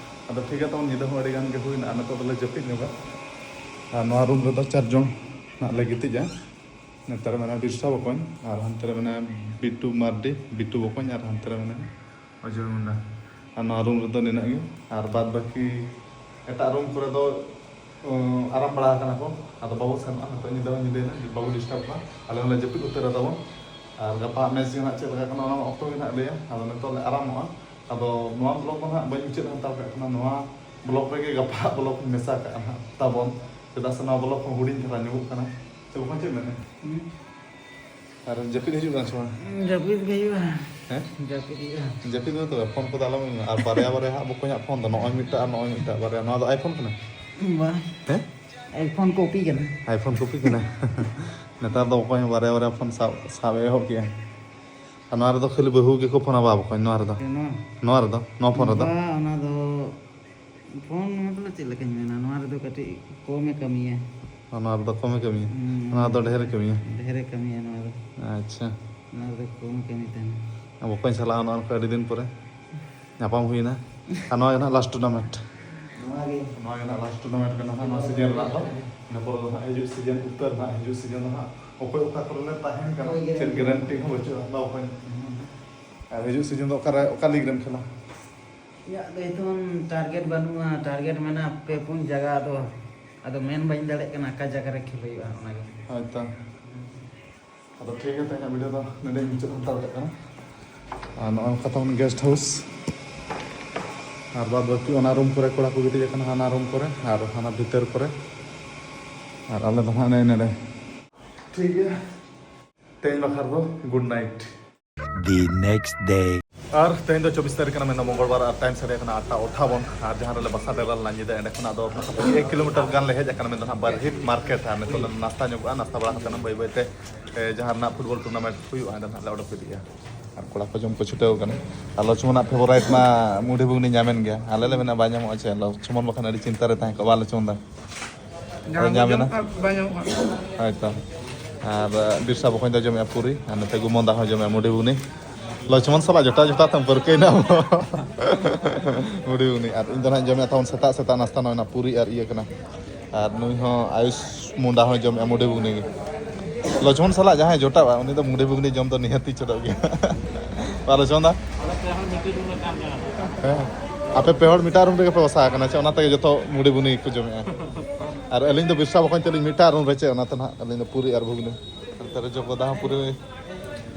ᱟᱫᱚ ᱴᱷᱤᱠ ᱜᱮᱭᱟ, ᱛᱟᱵᱚᱱ ᱧᱤᱫᱟᱹ ᱦᱚᱸ ᱟᱹᱰᱤ ᱜᱟᱱ ᱜᱮ ᱦᱩᱭᱱᱟ, ᱟᱨ ᱱᱤᱛᱚᱜ ᱫᱚᱞᱮ ᱡᱟᱹᱯᱤᱫ ᱧᱚᱜᱟ᱾ ᱟᱨ ᱱᱚᱣᱟ ᱨᱩᱢ ᱨᱮᱫᱚ ᱪᱟᱨ ᱡᱚᱱ ᱱᱟᱦᱟᱜ ᱞᱮ ᱜᱤᱛᱤᱡᱼᱟ᱾ ᱱᱚᱛᱮ ᱨᱮ ᱢᱮᱱᱟᱭᱟ ᱵᱤᱨᱥᱟ ᱵᱚᱠᱚᱧ, ᱟᱨ ᱦᱟᱱᱛᱮ ᱨᱮ ᱢᱮᱱᱟᱭᱟ ᱵᱤᱴᱩ ᱢᱟᱨᱰᱤ, ᱵᱤᱴᱩ ᱵᱚᱠᱚᱧ, ᱟᱨ ᱦᱟᱱᱛᱮ ᱨᱮ ᱢᱮᱱᱟᱭᱟ ᱚᱡᱚᱭ ᱢᱩᱱᱰᱟ᱾ ᱟᱨ ᱱᱚᱣᱟ ᱨᱩᱢ ᱨᱮᱫᱚ ᱱᱤᱱᱟᱹᱜ ᱜᱮ, ᱟᱨ ᱵᱟᱫ ᱵᱟᱹᱠᱤ ᱮᱴᱟᱜ ᱨᱩᱢ ᱠᱚᱨᱮ ᱫᱚ, ᱩᱸ, ᱟᱨᱟᱢ ᱵᱟᱲᱟ ᱟᱠᱟᱱᱟ ᱠᱚ᱾ ᱟᱫᱚ ᱵᱟᱵᱚ ᱥᱮᱱᱚᱜᱼᱟ, ᱱᱤᱛᱚᱜ ᱧᱤᱫᱟᱹ ᱦᱚᱸ ᱧᱤᱫᱟᱹᱭᱮᱱᱟ, ᱵᱟᱵᱚ ᱰᱤᱥᱴᱟᱵᱽ ᱠᱚᱣᱟ᱾ ᱟᱞᱮ ᱦᱚᱸᱞᱮ ᱡᱟᱹᱯᱤᱫ ᱩᱛᱟᱹᱨᱟ ᱛᱟᱵᱚᱱ᱾ ᱟᱨ ᱜᱟᱯᱟ ᱢᱮᱪ ᱜᱮ ᱱᱟᱦᱟᱜ ᱪᱮᱫ ᱞᱮᱠᱟ ᱠᱟᱱᱟ, ᱚᱱᱟ ᱚᱠᱛᱚ ᱜᱮ ᱱᱟᱦᱟᱜ ᱞᱟᱹᱭᱟ᱾ ᱟᱫᱚ ᱱᱤᱛᱚᱜ ᱞᱮ ᱟᱨᱟᱢᱚᱜᱼᱟ᱾ ᱟᱫᱚ ᱱᱚᱣᱟ ᱵᱞᱚᱜ ᱫᱚ ᱱᱟᱦᱟᱜ ᱵᱟᱹᱧ ᱢᱩᱪᱟᱹᱫ ᱦᱟᱛᱟᱲ ᱠᱟᱜ ᱠᱟᱱᱟ᱾ ᱱᱚᱣᱟ ᱵᱞᱚᱜ ᱨᱮᱜᱮ ᱜᱟᱯᱟ ᱵᱞᱚᱜ ᱤᱧ ᱢᱮᱥᱟ ᱠᱟᱜᱼᱟ ᱱᱟᱦᱟᱜ ᱛᱟᱵᱚᱱ, ᱪᱮᱫᱟᱜ ᱥᱮ ᱱᱚᱣᱟ ᱵᱞᱚᱜ ᱦᱚᱸ ᱦᱩᱰᱤᱧ ᱫᱷᱟᱨᱟ ᱧᱚᱜᱚᱜ ᱠᱟᱱᱟ᱾ ᱥᱮ ᱵᱟᱠᱷᱟᱱ ᱪᱮᱫ ᱢᱮᱱᱟ? ᱦᱩᱸ᱾ ᱟᱨ ᱡᱟᱹᱯᱤᱫ ᱦᱤᱡᱩᱜ ᱠᱟᱱᱟ ᱥᱮ ᱵᱟᱝ? ᱡᱟᱹᱯᱤᱫ ᱜᱮ ᱦᱩᱭᱩᱜᱼᱟ᱾ ᱦᱮᱸ? ᱡᱟᱹᱯᱤᱫ ᱦᱩᱭᱩᱜᱼᱟ᱾ ᱡᱟᱹᱯᱤᱫ ᱢᱮ ᱛᱚᱵᱮ, ᱯᱷᱳᱱ ᱠᱚᱫᱚ ᱟᱞᱚᱢ ᱮᱢᱟ᱾ ᱟᱨ ᱵᱟᱨᱭᱟ ᱵᱟᱨᱭᱟ ᱦᱟᱸᱜ ᱵᱚᱠᱚᱧᱟᱜ ᱯᱷᱳᱱ ᱫᱚ, ᱱᱚᱜᱼᱚᱭ ᱢᱤᱫᱴᱟᱜ ᱟᱨ ᱱᱚᱜᱼᱚᱭ ᱢᱤᱫᱴᱟᱜ ᱵᱟᱨᱭᱟ᱾ ᱱᱚᱣᱟ ᱫᱚ iPhone ᱠᱟᱱᱟ? ᱵᱟᱝ᱾ ᱦᱮᱸ? iPhone copy ᱠᱟᱱᱟ᱾ iPhone copy ᱠᱟᱱᱟ᱾ ᱱᱮᱛᱟᱨ ᱫᱚ ᱚᱠᱚᱭ ᱦᱚᱸ ᱵᱟᱨᱭᱟ ᱵᱟᱨᱭᱟ ᱯᱷᱳᱱ ᱥᱟᱵ, ᱥᱟᱵ ᱮ ᱮᱦᱚᱵ ᱠᱮᱜᱼᱟ᱾ ᱟᱨ ᱱᱚᱣᱟ ᱨᱮᱫᱚ ᱠᱷᱟᱹᱞᱤ ᱵᱟᱹᱦᱩ ᱜᱮᱠᱚ ᱯᱷᱳᱱᱟ ᱵᱟ ᱵᱚᱠᱚᱧ, ᱱᱚᱣᱟ ᱨᱮᱫᱚ? ᱱᱚᱣᱟ? ᱱᱚᱣᱟ ᱨᱮᱫᱚ? ᱱᱚᱣᱟ ᱯᱷᱳᱱ ᱨᱮᱫᱚ? ᱵᱟ, ᱚᱱᱟ ᱫᱚ ᱯᱷᱳᱱ ᱢᱚᱛᱞᱚᱵ ᱪᱮᱫ ᱞᱮᱠᱟᱧ ᱢᱮᱱᱟ, ᱱᱚᱣᱟ ᱨᱮᱫᱚ ᱠᱟᱹᱴᱤᱡ ᱠᱚᱢᱮ ᱠᱟᱹᱢᱤᱭᱟ᱾ ᱚ, ᱱᱚᱣᱟ ᱨᱮᱫᱚ ᱠᱚᱢᱮ ᱠᱟᱹᱢᱤᱭᱟ? ᱦᱩᱸ, ᱱᱚᱣᱟ ᱫᱚ ᱰᱷᱮᱨᱮ ᱠᱟᱹᱢᱤᱭᱟ? ᱰᱷᱮᱨᱮ ᱠᱟᱹᱢᱤᱭᱟ ᱱᱚᱣᱟ ᱫᱚ᱾ ᱟᱪᱪᱷᱟ᱾ ᱱᱚᱣᱟ ᱨᱮᱫᱚ ᱠᱚᱢᱮ ᱠᱟᱹᱢᱤ ᱛᱟᱦᱮᱱᱟ᱾ ᱟᱨ ᱵᱚᱠᱚᱧ ᱥᱟᱞᱟᱜ ᱦᱚᱸ ᱱᱚᱜᱼᱚ ᱱᱚᱝᱠᱟ ᱟᱹᱰᱤ ᱫᱤᱱ ᱯᱚᱨᱮ ᱧᱟᱯᱟᱢ ᱦᱩᱭᱱᱟ᱾ ᱟᱨ ᱱᱚᱣᱟ ᱜᱮ ᱱᱟᱦᱟᱜ last tournament᱾ ᱱᱚᱣᱟ ᱜᱮ᱾ ᱱᱚᱣᱟ ᱜᱮ ᱱᱟᱦᱟᱜ last tournament ᱠᱟᱱᱟ ᱦᱟᱸᱜ ᱱᱚᱣᱟ season ᱨᱮᱱᱟᱜ ᱫᱚ᱾ ᱤᱱᱟᱹ ᱯᱚᱨᱮ ᱫᱚ ᱦᱟᱸᱜ ᱦᱤᱡᱩᱜ season ᱩᱛᱟᱹᱨ ᱱᱟᱦᱟᱜ, ᱦᱤᱡᱩᱜ season ᱫᱚ ᱦᱟᱸᱜ ᱚᱠᱚᱭ ᱚᱠᱟ ᱠᱚᱨᱮ ᱞᱮ ᱛᱟᱦᱮᱱ ᱠᱟᱱᱟ, ᱦᱳᱭ, ᱪᱮᱫ guarantee᱾ Guarantee ᱦᱚᱸ ᱵᱟᱹᱪᱩᱜᱼᱟ᱾ ᱵᱟ ᱚᱠᱚᱭ᱾ ᱟᱨ ᱦᱤᱡᱩᱜ season ᱫᱚ ᱚᱠᱟᱨᱮ, ᱚᱠᱟ league ᱨᱮᱢ ᱠᱷᱮᱞᱟ? ᱤᱧᱟᱹᱜ ᱫᱚ ᱱᱤᱛᱚᱝ target ᱵᱟᱹᱱᱩᱜᱼᱟ, target ᱢᱮᱱᱟᱜᱼᱟ ᱯᱮ ᱯᱩᱱ ᱡᱟᱭᱜᱟ, ᱟᱫᱚ, ᱟᱫᱚ ᱢᱮᱱ ᱵᱟᱹᱧ ᱫᱟᱲᱮᱭᱟᱜ ᱠᱟᱱᱟ ᱚᱠᱟ ᱡᱟᱭᱜᱟ ᱨᱮ ᱠᱷᱮᱞ ᱦᱩᱭᱩᱜᱼᱟ ᱚᱱᱟᱜᱮ᱾ ᱦᱳᱭ ᱛᱚ᱾ ᱟᱫᱚ ᱴᱷᱤᱠ ᱜᱮᱭᱟ, ᱛᱮᱦᱮᱧᱟᱜ video ᱫᱚ ᱱᱚᱸᱰᱮᱧ ᱢᱩᱪᱟᱹᱫ ᱦᱟᱛᱟᱲ ᱠᱟᱜ ᱠᱟᱱᱟ᱾ ᱟᱨ ᱱᱚᱜᱼᱚ ᱱᱚᱝᱠᱟ ᱛᱟᱵᱚᱱ guest house᱾ ᱟᱨ ᱵᱟᱫ ᱵᱟᱹᱠᱤ ᱚᱱᱟ room ᱠᱚᱨᱮ ᱠᱚᱲᱟ ᱠᱚ ᱜᱤᱛᱤᱡ ᱟᱠᱟᱱᱟ, ᱦᱟᱱᱟ room ᱠᱚᱨᱮ ᱟᱨ ᱦᱟᱱᱟ ᱵᱷᱤᱛᱟᱹᱨ ᱠᱚᱨᱮ᱾ ᱟᱨ ᱟᱞᱮ ᱫᱚ ᱦᱟᱸᱜ ᱱᱮᱜᱼᱮ ᱱᱚᱸᱰᱮ᱾ ᱴᱷᱤᱠ ᱜᱮᱭᱟ, ᱛᱮᱦᱮᱧ ᱵᱟᱠᱷᱨᱟ ᱫᱚ good night᱾ The next day. ᱟᱨ ᱛᱮᱦᱮᱧ ᱫᱚ ᱪᱚᱵᱵᱤᱥ ᱛᱟᱹᱨᱤᱠᱷ ᱠᱟᱱᱟ, ᱢᱮᱱᱫᱚ ᱢᱚᱝᱜᱚᱞᱵᱟᱨ, ᱟᱨ time ᱥᱟᱰᱮ ᱠᱟᱱᱟ ᱟᱴ ᱴᱟ ᱚᱴᱷᱟᱵᱚᱱ᱾ ᱟᱨ ᱡᱟᱦᱟᱸ ᱨᱮᱞᱮ ᱵᱟᱥᱟ ᱰᱮᱨᱟ ᱞᱮᱱᱟ ᱧᱤᱫᱟᱹ, ᱮᱸᱰᱮ ᱠᱷᱚᱱᱟᱜ ᱫᱚ ᱮᱠ ᱠᱤᱞᱳᱢᱤᱴᱟᱨ ᱜᱟᱱ ᱞᱮ ᱦᱮᱡ ᱟᱠᱟᱱᱟ, ᱢᱮᱱᱫᱚ ᱱᱟᱦᱟᱜ ᱵᱟᱨᱦᱤᱴ market᱾ ᱟᱨ ᱱᱤᱛᱚᱜ ᱞᱮ ᱱᱟᱥᱛᱟ ᱧᱚᱜᱚᱜᱼᱟ, ᱱᱟᱥᱛᱟ ᱵᱟᱲᱟ ᱠᱟᱛᱮ ᱱᱟᱜ ᱵᱟᱹᱭ ᱵᱟᱹᱭ ᱛᱮ, ᱮ, ᱡᱟᱦᱟᱸ ᱨᱮᱱᱟᱜ football tournament ᱦᱩᱭᱩᱜᱼᱟ, ᱚᱸᱰᱮ ᱱᱟᱦᱟᱜ ᱞᱮ ᱚᱰᱚᱠ ᱤᱫᱤᱜᱼᱟ᱾ ᱟᱨ ᱠᱚᱲᱟ ᱠᱚ ᱡᱚᱢ ᱠᱚ ᱪᱷᱩᱴᱟᱹᱣ ᱠᱟᱱᱟ᱾ ᱟᱨ ᱞᱚᱪᱷᱢᱚᱱᱟᱜ favourite ᱢᱟ ᱢᱩᱰᱷᱤ ᱜᱷᱩᱜᱽᱱᱤ ᱧᱟᱢᱮᱱ ᱜᱮᱭᱟ᱾ ᱟᱞᱮ ᱞᱮ ᱢᱮᱱᱟ ᱵᱟᱭ ᱧᱟᱢᱚᱜᱼᱟ ᱪᱮ, ᱞᱚᱪᱷᱢᱚᱱ ᱵᱟᱠᱷᱟᱱ ᱟᱹᱰᱤ ᱪᱤᱱᱛᱟ ᱨᱮ ᱛᱟᱦᱮᱸ ᱠᱚᱜᱼᱟ, ᱵᱟᱝ ᱞᱚᱪᱷᱢᱚᱱ ᱫᱟ? ᱡᱟᱦᱟᱸ ᱦᱳᱭ, ᱧᱟᱢ ᱵᱚ ᱮᱱᱟ? ᱡᱚᱢ ᱠᱟᱜ ᱵᱟᱭ ᱧᱟᱢᱚᱜᱼᱟ᱾ ᱦᱳᱭ ᱛᱚ᱾ ᱟᱨ, ᱟ, ᱵᱤᱨᱥᱟ ᱵᱚᱠᱚᱧ ᱫᱚ ᱡᱚᱢᱮᱜᱼᱟ ᱯᱩᱨᱤ, ᱟᱨ ᱱᱚᱛᱮ ᱜᱩᱢᱚᱱ ᱫᱟ ᱦᱚᱸ ᱡᱚᱢᱮᱜᱼᱟ ᱢᱩᱰᱷᱤ ᱜᱷᱩᱜᱽᱱᱤ᱾ ᱞᱚᱪᱷᱢᱚᱱ ᱥᱟᱞᱟᱜ ᱡᱚᱴᱟᱣ ᱡᱚᱴᱟᱣ ᱛᱮᱢ ᱯᱟᱹᱨᱠᱟᱹᱣᱮᱱᱟ ᱟᱢ᱾ ᱢᱩᱰᱷᱤ ᱜᱷᱩᱜᱽᱱᱤ᱾ ᱟᱨ ᱤᱧ ᱫᱚ ᱱᱟᱦᱟᱜ ᱤᱧ ᱡᱚᱢᱮᱜᱼᱟ ᱛᱟᱵᱚᱱ ᱥᱮᱛᱟᱜ ᱥᱮᱛᱟᱜ ᱱᱟᱥᱛᱟ, ᱱᱚᱜᱼᱚᱭ ᱱᱟ ᱯᱩᱨᱤ ᱟᱨ ᱤᱭᱟᱹ ᱠᱟᱱᱟ᱾ ᱟᱨ ᱱᱩᱭ ᱦᱚᱸ ᱟᱭᱩᱥ ᱢᱩᱱᱰᱟ ᱦᱚᱸᱭ ᱡᱚᱢᱮᱜᱼᱟ ᱢᱩᱰᱷᱤ ᱜᱷᱩᱜᱽᱱᱤ ᱜᱮ᱾ ᱞᱚᱪᱷᱢᱚᱱ ᱥᱟᱞᱟᱜ ᱡᱟᱦᱟᱸᱭ ᱡᱚᱴᱟᱜᱼᱟ, ᱩᱱᱤ ᱫᱚ ᱢᱩᱰᱷᱤ ᱜᱷᱩᱜᱽᱱᱤ ᱡᱚᱢ ᱫᱚ ᱱᱤᱦᱟᱹᱛᱤ ᱪᱚᱰᱚᱜ ᱜᱮᱭᱟ᱾ ᱵᱟ ᱞᱚᱪᱷᱢᱚᱱ ᱫᱟ? ᱦᱮᱸ᱾ ᱟᱯᱮ ᱯᱮ ᱦᱚᱲ ᱢᱤᱫᱴᱟᱝ room ᱨᱮᱜᱮ ᱯᱮ ᱵᱟᱥᱟ ᱟᱠᱟᱱᱟ ᱪᱮ? ᱚᱱᱟ ᱛᱮᱜᱮ ᱡᱚᱛᱚ ᱢᱩᱰᱷᱤ ᱜᱷᱩᱜᱽᱱᱤ ᱜᱮᱠᱚ ᱡᱚᱢᱮᱜᱼᱟ᱾ ᱟᱨ ᱟᱹᱞᱤᱧ ᱫᱚ ᱵᱤᱨᱥᱟ ᱵᱚᱠᱚᱧ ᱛᱟᱹᱞᱤᱧ ᱢᱤᱫᱴᱟᱝ room ᱨᱮ ᱪᱮ, ᱚᱱᱟᱛᱮ ᱱᱟᱦᱟᱜ ᱟᱹᱞᱤᱧ ᱫᱚ ᱯᱩᱨᱤ ᱟᱨ ᱜᱷᱩᱜᱽᱱᱤ᱾ ᱱᱚᱛᱮ ᱨᱮ ᱡᱚᱜᱚ ᱫᱟ ᱦᱚᱸ ᱯᱩᱨᱤ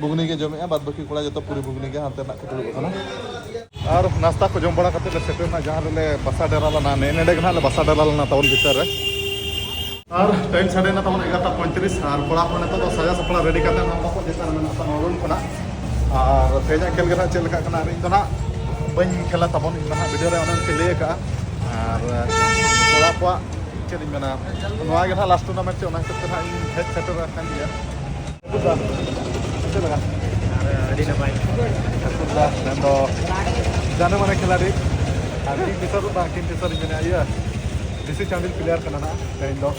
ᱜᱷᱩᱜᱽᱱᱤ ᱜᱮ ᱡᱚᱢᱮᱜᱼᱟ, ᱵᱟᱫ ᱵᱟᱹᱠᱤ ᱠᱚᱲᱟ ᱡᱚᱛᱚ ᱯᱩᱨᱤ ᱜᱷᱩᱜᱽᱱᱤ ᱜᱮ ᱦᱟᱱᱛᱮ ᱱᱟᱜ ᱠᱚ ᱫᱩᱲᱩᱵ ᱟᱠᱟᱱᱟ᱾ ᱟᱨ ᱱᱟᱥᱛᱟ ᱠᱚ ᱡᱚᱢ ᱵᱟᱲᱟ ᱠᱟᱛᱮ ᱞᱮ ᱥᱮᱴᱮᱨ ᱮᱱᱟ ᱡᱟᱦᱟᱸ ᱨᱮᱞᱮ ᱵᱟᱥᱟ ᱰᱮᱨᱟ ᱞᱮᱱᱟ᱾ ᱱᱮ ᱱᱮᱰᱮ ᱜᱮ ᱱᱟᱦᱟᱜ ᱞᱮ ᱵᱟᱥᱟ ᱰᱮᱨᱟ ᱞᱮᱱᱟ ᱛᱟᱵᱚᱱ ᱵᱷᱤᱛᱟᱹᱨ ᱨᱮ᱾ ᱟᱨ ᱴᱟᱭᱤᱢ ᱥᱟᱰᱮᱭᱮᱱᱟ ᱛᱟᱵᱚᱱ ᱮᱜᱟᱨᱚᱴᱟ ᱯᱚᱸᱭᱛᱨᱤᱥ, ᱟᱨ ᱠᱚᱲᱟ ᱠᱚ ᱱᱤᱛᱚᱜ ᱫᱚ ᱥᱟᱡᱟᱣ ᱥᱟᱯᱲᱟᱣ ᱨᱮᱰᱤ ᱠᱟᱛᱮ ᱱᱚᱣᱟ ᱵᱟᱠᱚ ᱡᱮᱛᱟᱨ ᱢᱮᱱᱟᱜ ᱠᱚᱣᱟ ᱱᱚᱣᱟ ᱨᱩᱢ ᱠᱷᱚᱱᱟᱜ᱾ ᱟᱨ ᱛᱮᱦᱮᱧᱟᱜ ᱠᱷᱮᱞ ᱜᱮ ᱱᱟᱦᱟᱜ ᱪᱮᱫ ᱞᱮᱠᱟᱜ ᱠᱟᱱᱟ, ᱟᱨ ᱤᱧ ᱫᱚ ᱱᱟᱦᱟᱜ ᱵᱟᱹᱧ ᱠᱷᱮᱞᱟ ᱛᱟᱵᱚᱱ, ᱤᱧ ᱫᱚ ᱱᱟᱦᱟᱜ ᱵᱷᱤᱰᱤᱭᱳ ᱨᱮ ᱚᱱᱮ ᱯᱮ ᱞᱟᱹᱭ ᱟᱠᱟᱜᱼᱟ᱾ ᱟᱨ ᱠᱚᱲᱟ ᱠᱚᱣᱟᱜ ᱪᱮᱫ ᱤᱧ ᱢᱮᱱᱟ, ᱱᱚᱣᱟ ᱜᱮ ᱱᱟᱦᱟᱜ ᱞᱟᱥᱴ ᱴᱩᱨᱱᱟᱢᱮᱱᱴ ᱪᱮ, ᱚᱱᱟ ᱦᱤᱥᱟᱹᱵ ᱛᱮ ᱱᱟᱦᱟᱜ ᱤᱧ ᱦᱮᱡ ᱥᱮᱴᱮᱨ ᱟᱠᱟᱱ ᱜᱮᱭᱟ᱾ ᱪᱮᱫ ᱞᱮᱠᱟ? ᱟᱹᱰᱤ ᱱᱟᱯᱟᱭ᱾ ᱴᱷᱟᱹᱠᱩᱨ ᱫᱟ, ᱢᱮᱱᱫᱚ ᱡᱟᱱᱮ ᱢᱟᱱᱮ ᱠᱷᱤᱞᱟᱲᱤ᱾ ᱟᱨ ᱠᱤᱝ ᱯᱷᱤᱥᱟᱨ ᱫᱚ ᱵᱟᱝ, ᱠᱤᱝ ᱯᱷᱤᱥᱟᱨ ᱤᱧ ᱢᱮᱱᱟ, ᱤᱭᱟᱹ, ᱵᱤᱥᱤ ᱪᱟᱱᱰᱤᱞ ᱯᱞᱮᱭᱟᱨ ᱠᱟᱱᱟ ᱱᱟᱦᱟᱜ ᱛᱮᱦᱮᱧ ᱫᱚ᱾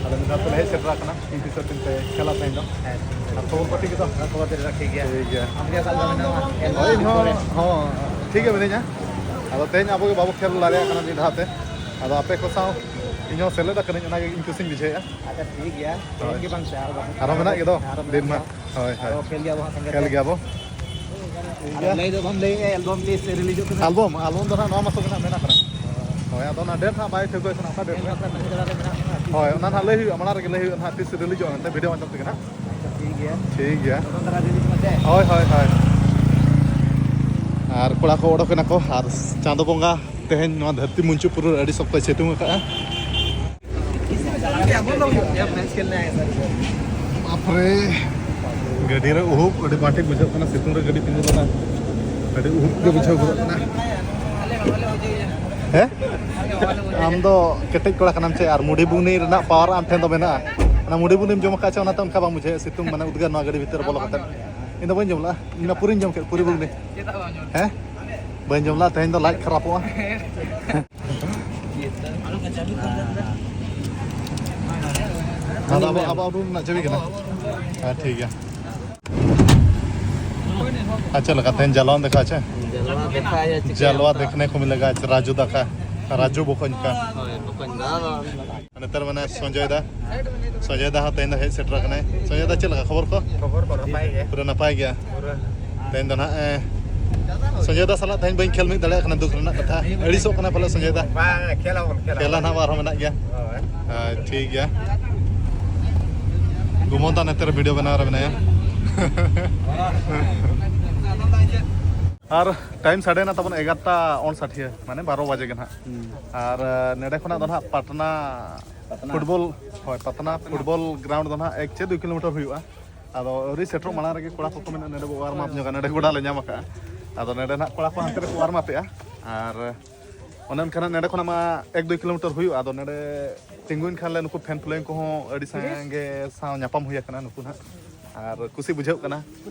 ᱟᱞᱮ ᱢᱤᱫ ᱫᱷᱟᱣ ᱛᱮᱞᱮ ᱦᱮᱡ ᱥᱮᱴᱮᱨ ᱟᱠᱟᱱᱟ ᱠᱤᱝ ᱯᱷᱤᱥᱟᱨ ᱴᱤᱢ ᱛᱮ ᱠᱷᱮᱞᱟ ᱛᱮᱦᱮᱧ ᱫᱚ᱾ ᱦᱮᱸ᱾ ᱟᱨ ᱠᱷᱚᱵᱚᱨ ᱯᱟᱹᱛᱤ ᱠᱚᱫᱚ? ᱟᱨ ᱠᱷᱚᱵᱚᱨ ᱯᱟᱹᱛᱤ ᱫᱚ ᱴᱷᱤᱠ ᱜᱮᱭᱟ᱾ ᱴᱷᱤᱠ ᱜᱮᱭᱟ᱾ ᱟᱢ ᱜᱮ ᱚᱠᱟ ᱞᱮᱠᱟ ᱢᱮᱱᱟᱢᱟ? ᱦᱳᱭ, ᱤᱧ ᱦᱚᱸ, ᱦᱚᱸ, ᱴᱷᱤᱠ ᱜᱮ ᱢᱤᱱᱟᱹᱧᱟ᱾ ᱟᱫᱚ ᱛᱮᱦᱮᱧ ᱟᱵᱚ ᱜᱮ ᱵᱟᱵᱚ ᱠᱷᱮᱞ ᱫᱟᱲᱮᱭᱟᱜ ᱠᱟᱱᱟ ᱢᱤᱫ ᱫᱷᱟᱣ ᱛᱮ᱾ ᱟᱫᱚ ᱟᱯᱮ ᱠᱚ ᱥᱟᱶ ᱤᱧ ᱦᱚᱸ ᱥᱮᱞᱮᱫ ᱟᱠᱟᱱᱟᱹᱧ, ᱚᱱᱟᱜᱮ ᱤᱧ ᱠᱩᱥᱤᱧ ᱵᱩᱡᱷᱟᱹᱣᱮᱫᱼᱟ᱾ ᱟᱪᱪᱷᱟ, ᱴᱷᱤᱠ ᱜᱮᱭᱟ᱾ ᱦᱳᱭ᱾ ᱛᱮᱦᱮᱧ ᱜᱮ ᱵᱟᱝ ᱥᱮ, ᱟᱨᱚ ᱵᱟᱝ ᱟᱨᱚ ᱢᱮᱱᱟᱜ ᱜᱮᱫᱚ ᱟᱨᱚ ᱢᱮᱱᱟᱜ ᱫᱤᱱ ᱢᱟ᱾ ᱜᱮᱭᱟ᱾ ᱦᱳᱭ, ᱦᱳᱭ᱾ ᱟᱨᱚ ᱠᱷᱮᱞ ᱜᱮᱭᱟ ᱵᱚ ᱦᱟᱸᱜ ᱥᱚᱸᱜᱮ ᱠᱷᱮᱞ ᱛᱮ᱾ ᱜᱮᱭᱟ ᱵᱚ᱾ ᱴᱷᱤᱠ ᱟᱨ ᱜᱮᱭᱟ᱾ ᱞᱟᱹᱭ ᱫᱚ ᱵᱟᱢ ᱞᱟᱹᱭᱮᱜᱼᱟ, ᱮᱞᱵᱟᱢ ᱛᱤᱥ ᱨᱤᱞᱤᱡᱚᱜ ᱠᱟᱱᱟ? ᱟᱞᱵᱚᱢ, ᱟᱞᱵᱚᱢ ᱫᱚ ᱱᱟᱦᱟᱜ ᱱᱚᱣᱟ ᱢᱟᱥ ᱨᱮ ᱱᱟᱦᱟᱜ ᱢᱮᱱᱟᱜ ᱠᱟᱱᱟ᱾ ᱦᱳᱭ, ᱟᱫᱚ ᱚᱱᱟ ᱰᱮᱴ ᱱᱟᱦᱟᱜ ᱵᱟᱭ ᱴᱷᱟᱹᱣᱠᱟᱹ ᱠᱟᱱᱟ, ᱚᱠᱟ ᱰᱮᱴ ᱨᱮ? ᱦᱮᱸ, ᱚᱠᱟ ᱰᱮᱴ ᱨᱮ ᱢᱮᱱᱟᱜ ᱠᱟᱱᱟ? ᱦᱳᱭ, ᱚᱱᱟ ᱱᱟᱦᱟᱜ ᱞᱟᱹᱭ ᱦᱩᱭᱩᱜᱼᱟ, ᱢᱟᱲᱟᱝ ᱨᱮᱜᱮ ᱞᱟᱹᱭ ᱦᱩᱭᱩᱜᱼᱟ ᱱᱟᱦᱟᱜ, ᱛᱤᱥ ᱨᱤᱞᱤᱡᱚᱜᱼᱟ ᱢᱮᱱᱛᱮ, ᱵᱷᱤᱰᱤᱭᱳ ᱢᱟᱫᱽᱫᱷᱚᱢ ᱛᱮᱜᱮ ᱱᱟᱦᱟᱜ᱾ ᱟᱪᱪᱷᱟ, ᱴᱷᱤᱠ ᱜᱮᱭᱟ᱾ ᱴᱷᱤᱠ ᱜᱮᱭᱟ᱾ ᱞᱚᱜᱚᱱ ᱫᱷᱟᱨᱟ ᱨᱤᱞᱤᱡᱽ ᱢᱮᱥᱮ᱾ ᱦᱳᱭ, ᱦᱳᱭ, ᱦᱳᱭ᱾ ᱟᱨ ᱠᱚᱲᱟ ᱠᱚ ᱚᱰᱚᱠ ᱮᱱᱟ ᱠᱚ, ᱟᱨ ᱪᱟᱸᱫᱚ ᱵᱚᱸᱜᱟ ᱛᱮᱦᱮᱧ ᱱᱚᱣᱟ ᱫᱷᱟᱹᱨᱛᱤ ᱢᱩᱧᱪᱩ ᱯᱩᱨᱤ ᱨᱮ ᱟᱹᱰᱤ ᱥᱚᱠᱛᱚᱭ ᱥᱤᱛᱩᱝ ᱟᱠᱟᱫᱼᱟ᱾ ᱵᱟᱯᱨᱮ, ᱜᱟᱹᱰᱤ ᱨᱮ ᱩᱦᱩᱵ, ᱟᱹᱰᱤ ᱵᱟᱹᱲᱛᱤ ᱵᱩᱡᱷᱟᱹᱜ ᱠᱟᱱᱟ, ᱥᱤᱛᱩᱝ ᱨᱮ ᱜᱟᱹᱰᱤ ᱛᱤᱸᱜᱩ ᱞᱮᱱᱟ, ᱟᱹᱰᱤ ᱩᱦᱩᱵ ᱜᱮ ᱵᱩᱡᱷᱟᱹᱣ ᱜᱚᱫᱚᱜ ᱠᱟᱱᱟ᱾ ᱦᱮᱸ? ᱟᱢ ᱫᱚ ᱠᱮᱴᱮᱡ ᱠᱚᱲᱟ ᱠᱟᱱᱟᱢ ᱪᱮ? ᱟᱨ ᱢᱩᱰᱤ ᱵᱩᱱᱤ ᱨᱮᱱᱟᱜ ᱯᱟᱣᱟᱨ ᱟᱢ ᱴᱷᱮᱱ ᱫᱚ ᱢᱮᱱᱟᱜᱼᱟ᱾ ᱚᱱᱟ ᱢᱩᱰᱤ ᱵᱩᱱᱤᱢ ᱡᱚᱢ ᱟᱠᱟᱫ ᱪᱮ? ᱚᱱᱟᱛᱮ ᱚᱱᱠᱟ ᱵᱟᱝ ᱵᱩᱡᱷᱟᱹᱜᱼᱟ, ᱥᱤᱛᱩᱝ ᱢᱟᱱᱮ ᱩᱫᱽᱜᱟᱹᱨ ᱱᱚᱣᱟ ᱜᱟᱹᱰᱤ ᱵᱷᱤᱛᱤᱨ ᱨᱮ ᱵᱚᱞᱚ ᱠᱟᱛᱮ᱾ ᱤᱧ ᱫᱚ ᱵᱟᱹᱧ ᱡᱚᱢ ᱞᱮᱫᱼᱟ, ᱤᱧ ᱢᱟ ᱯᱩᱨᱟᱹᱧ ᱡᱚᱢ ᱠᱮᱫ, ᱯᱩᱨᱤ ᱵᱩᱱᱤ᱾ ᱦᱮᱸ? ᱵᱟᱹᱧ ᱡᱚᱢ ᱞᱮᱫᱼᱟ, ᱛᱮᱦᱮᱧ ᱫᱚ ᱞᱟᱡ ᱠᱷᱟᱨᱟᱯᱚᱜᱼᱟ᱾ ᱱᱚᱣᱟ ᱫᱚ ᱟᱵᱚ, ᱟᱵᱚ ᱨᱩᱢ ᱨᱮᱱᱟᱜ ᱪᱟᱹᱵᱤ ᱠᱟᱱᱟ᱾ ᱦᱮᱸ, ᱴᱷᱤᱠ ᱜᱮᱭᱟ᱾ ᱟᱪᱪᱷᱟ, ᱞᱮᱠᱟ ᱛᱮᱦᱮᱧ ᱡᱟᱞᱣᱟᱱ ᱫᱮᱠᱷᱟ ᱟᱪᱪᱷᱟ᱾ ᱡᱟᱞᱣᱟ ᱫᱮᱠᱷᱟ ᱦᱩᱭᱩᱜᱼᱟ, ᱪᱤᱠᱟᱹᱭᱟ ᱡᱟᱞᱣᱟ ᱚᱱᱠᱟ? ᱫᱮᱠᱷᱱᱮ ᱠᱚ ᱢᱤᱞᱮᱜᱟ, ᱨᱟᱡᱩ ᱫᱟᱠᱟ, ᱨᱟᱡᱩ ᱵᱚᱠᱚᱧ ᱠᱟ᱾ ᱦᱳᱭ, ᱵᱚᱠᱚᱧ ᱫᱟ᱾ ᱱᱮᱛᱟᱨ ᱢᱟᱱᱮ ᱥᱚᱧᱡᱚᱭ ᱫᱟ, ᱥᱚᱧᱡᱚᱭ ᱫᱟ ᱦᱚᱸ ᱛᱮᱦᱮᱧ ᱫᱚ ᱦᱮᱡ ᱥᱮᱴᱮᱨ ᱟᱠᱟᱱᱟᱭ᱾ ᱥᱚᱧᱡᱚᱭ ᱫᱟ, ᱪᱮᱫ ᱞᱮᱠᱟ ᱠᱷᱚᱵᱚᱨ ᱠᱚ? ᱠᱷᱚᱵᱚᱨ ᱠᱚ ᱱᱟᱯᱟᱭ ᱜᱮ᱾ ᱯᱩᱨᱟᱹ ᱱᱟᱯᱟᱭ ᱜᱮᱭᱟ᱾ ᱯᱩᱨᱟᱹ᱾ ᱛᱮᱦᱮᱧ ᱫᱚ ᱱᱟᱦᱟᱜ, ᱮ, ᱥᱚᱧᱡᱚᱭ ᱫᱟ ᱥᱟᱞᱟᱜ ᱛᱮᱦᱮᱧ ᱵᱟᱹᱧ ᱠᱷᱮᱞ ᱢᱤᱫ ᱫᱟᱲᱮᱭᱟᱜ ᱠᱟᱱᱟ, ᱫᱩᱠ ᱨᱮᱱᱟᱜ ᱠᱟᱛᱷᱟ᱾ ᱟᱹᱲᱤᱥᱚᱜ ᱠᱟᱱᱟ ᱯᱟᱞᱮ ᱥᱚᱧᱡᱚᱭ ᱫᱟ᱾ ᱵᱟᱝ, ᱠᱷᱮᱞ ᱟᱵᱚᱱ, ᱠᱷᱮᱞ ᱠᱷᱮᱞᱟ ᱟᱵᱚᱱ᱾ ᱱᱟᱦᱟᱜ ᱟᱨᱦᱚᱸ ᱢᱮᱱᱟᱜ ᱜᱮᱭᱟ᱾ ᱦᱳᱭ᱾ ᱦᱮᱸ, ᱴᱷᱤᱠ ᱜᱮᱭᱟ᱾ ᱜᱩᱢᱚᱱ ᱫᱟ ᱱᱮᱛᱟᱨ ᱵᱷᱤᱰᱤᱭᱳ ᱵᱮᱱᱟᱣ ᱨᱮ ᱢᱮᱱᱟᱭᱟ᱾ ᱟᱨ ᱴᱟᱭᱤᱢ ᱥᱟᱰᱮᱭᱮᱱᱟ ᱛᱟᱵᱚᱱ ᱮᱜᱟᱨᱚᱴᱟ ᱚᱱ ᱥᱟᱴᱷᱤᱭᱟᱹ, ᱢᱟᱱᱮ ᱵᱟᱨᱚ ᱵᱟᱡᱮ ᱜᱮ ᱱᱟᱦᱟᱜ᱾ ᱟᱨ ᱱᱮᱰᱮ ᱠᱷᱚᱱᱟᱜ ᱫᱚ ᱱᱟᱦᱟᱜ ᱯᱟᱴᱱᱟ ᱯᱷᱩᱴᱵᱚᱞ, ᱦᱳᱭ, ᱯᱟᱴᱱᱟ ᱯᱷᱩᱴᱵᱚᱞ ᱜᱨᱟᱣᱩᱱᱰ ᱫᱚ ᱱᱟᱦᱟᱜ ᱮᱠ ᱪᱮ ᱫᱩᱭ ᱠᱤᱞᱳᱢᱤᱴᱟᱨ ᱦᱩᱭᱩᱜᱼᱟ᱾ ᱟᱫᱚ ᱟᱹᱣᱨᱤ ᱥᱮᱴᱮᱨᱚᱜ ᱢᱟᱲᱟᱝ ᱨᱮᱜᱮ ᱠᱚᱲᱟ ᱠᱚᱠᱚ ᱢᱮᱱᱟ, "ᱱᱚᱰᱮ ᱵᱚ ᱣᱟᱨᱢ ᱟᱯ ᱧᱚᱜᱟ, ᱱᱚᱰᱮ ᱜᱚᱰᱟ ᱞᱮ ᱧᱟᱢ ᱟᱠᱟᱫᱼᱟ᱾" ᱟᱫᱚ ᱱᱚᱰᱮ ᱱᱟᱦᱟᱜ ᱠᱚᱲᱟ ᱠᱚ ᱦᱟᱱᱛᱮ ᱨᱮᱠᱚ ᱣᱟᱨᱢ ᱟᱯᱮᱜᱼᱟ᱾ ᱟᱨ ᱚᱱᱮ ᱚᱱᱠᱟᱱᱟᱜ ᱱᱚᱰᱮ ᱠᱷᱚᱱᱟᱜ ᱢᱟ ᱮᱠ ᱫᱩᱭ ᱠᱤᱞᱳᱢᱤᱴᱟᱨ ᱦᱩᱭᱩᱜᱼᱟ᱾ ᱟᱫᱚ ᱱᱚᱰᱮ ᱛᱤᱸᱜᱩᱭᱮᱱ ᱠᱷᱟᱱ ᱞᱮ ᱱᱩᱠᱩ ᱯᱷᱮᱱ ᱯᱷᱚᱞᱳᱭᱤᱝ ᱠᱚᱦᱚᱸ ᱟᱹᱰᱤ ᱥᱟᱸᱜᱮ ᱥᱟᱶ ᱧᱟᱯᱟᱢ ᱦᱩᱭ ᱟᱠᱟᱱᱟ ᱱᱩᱠᱩ ᱱᱟᱦᱟᱜ᱾ ᱟᱨ ᱠᱩᱥᱤ ᱵᱩᱡᱷᱟᱹᱜ ᱠᱟᱱᱟ᱾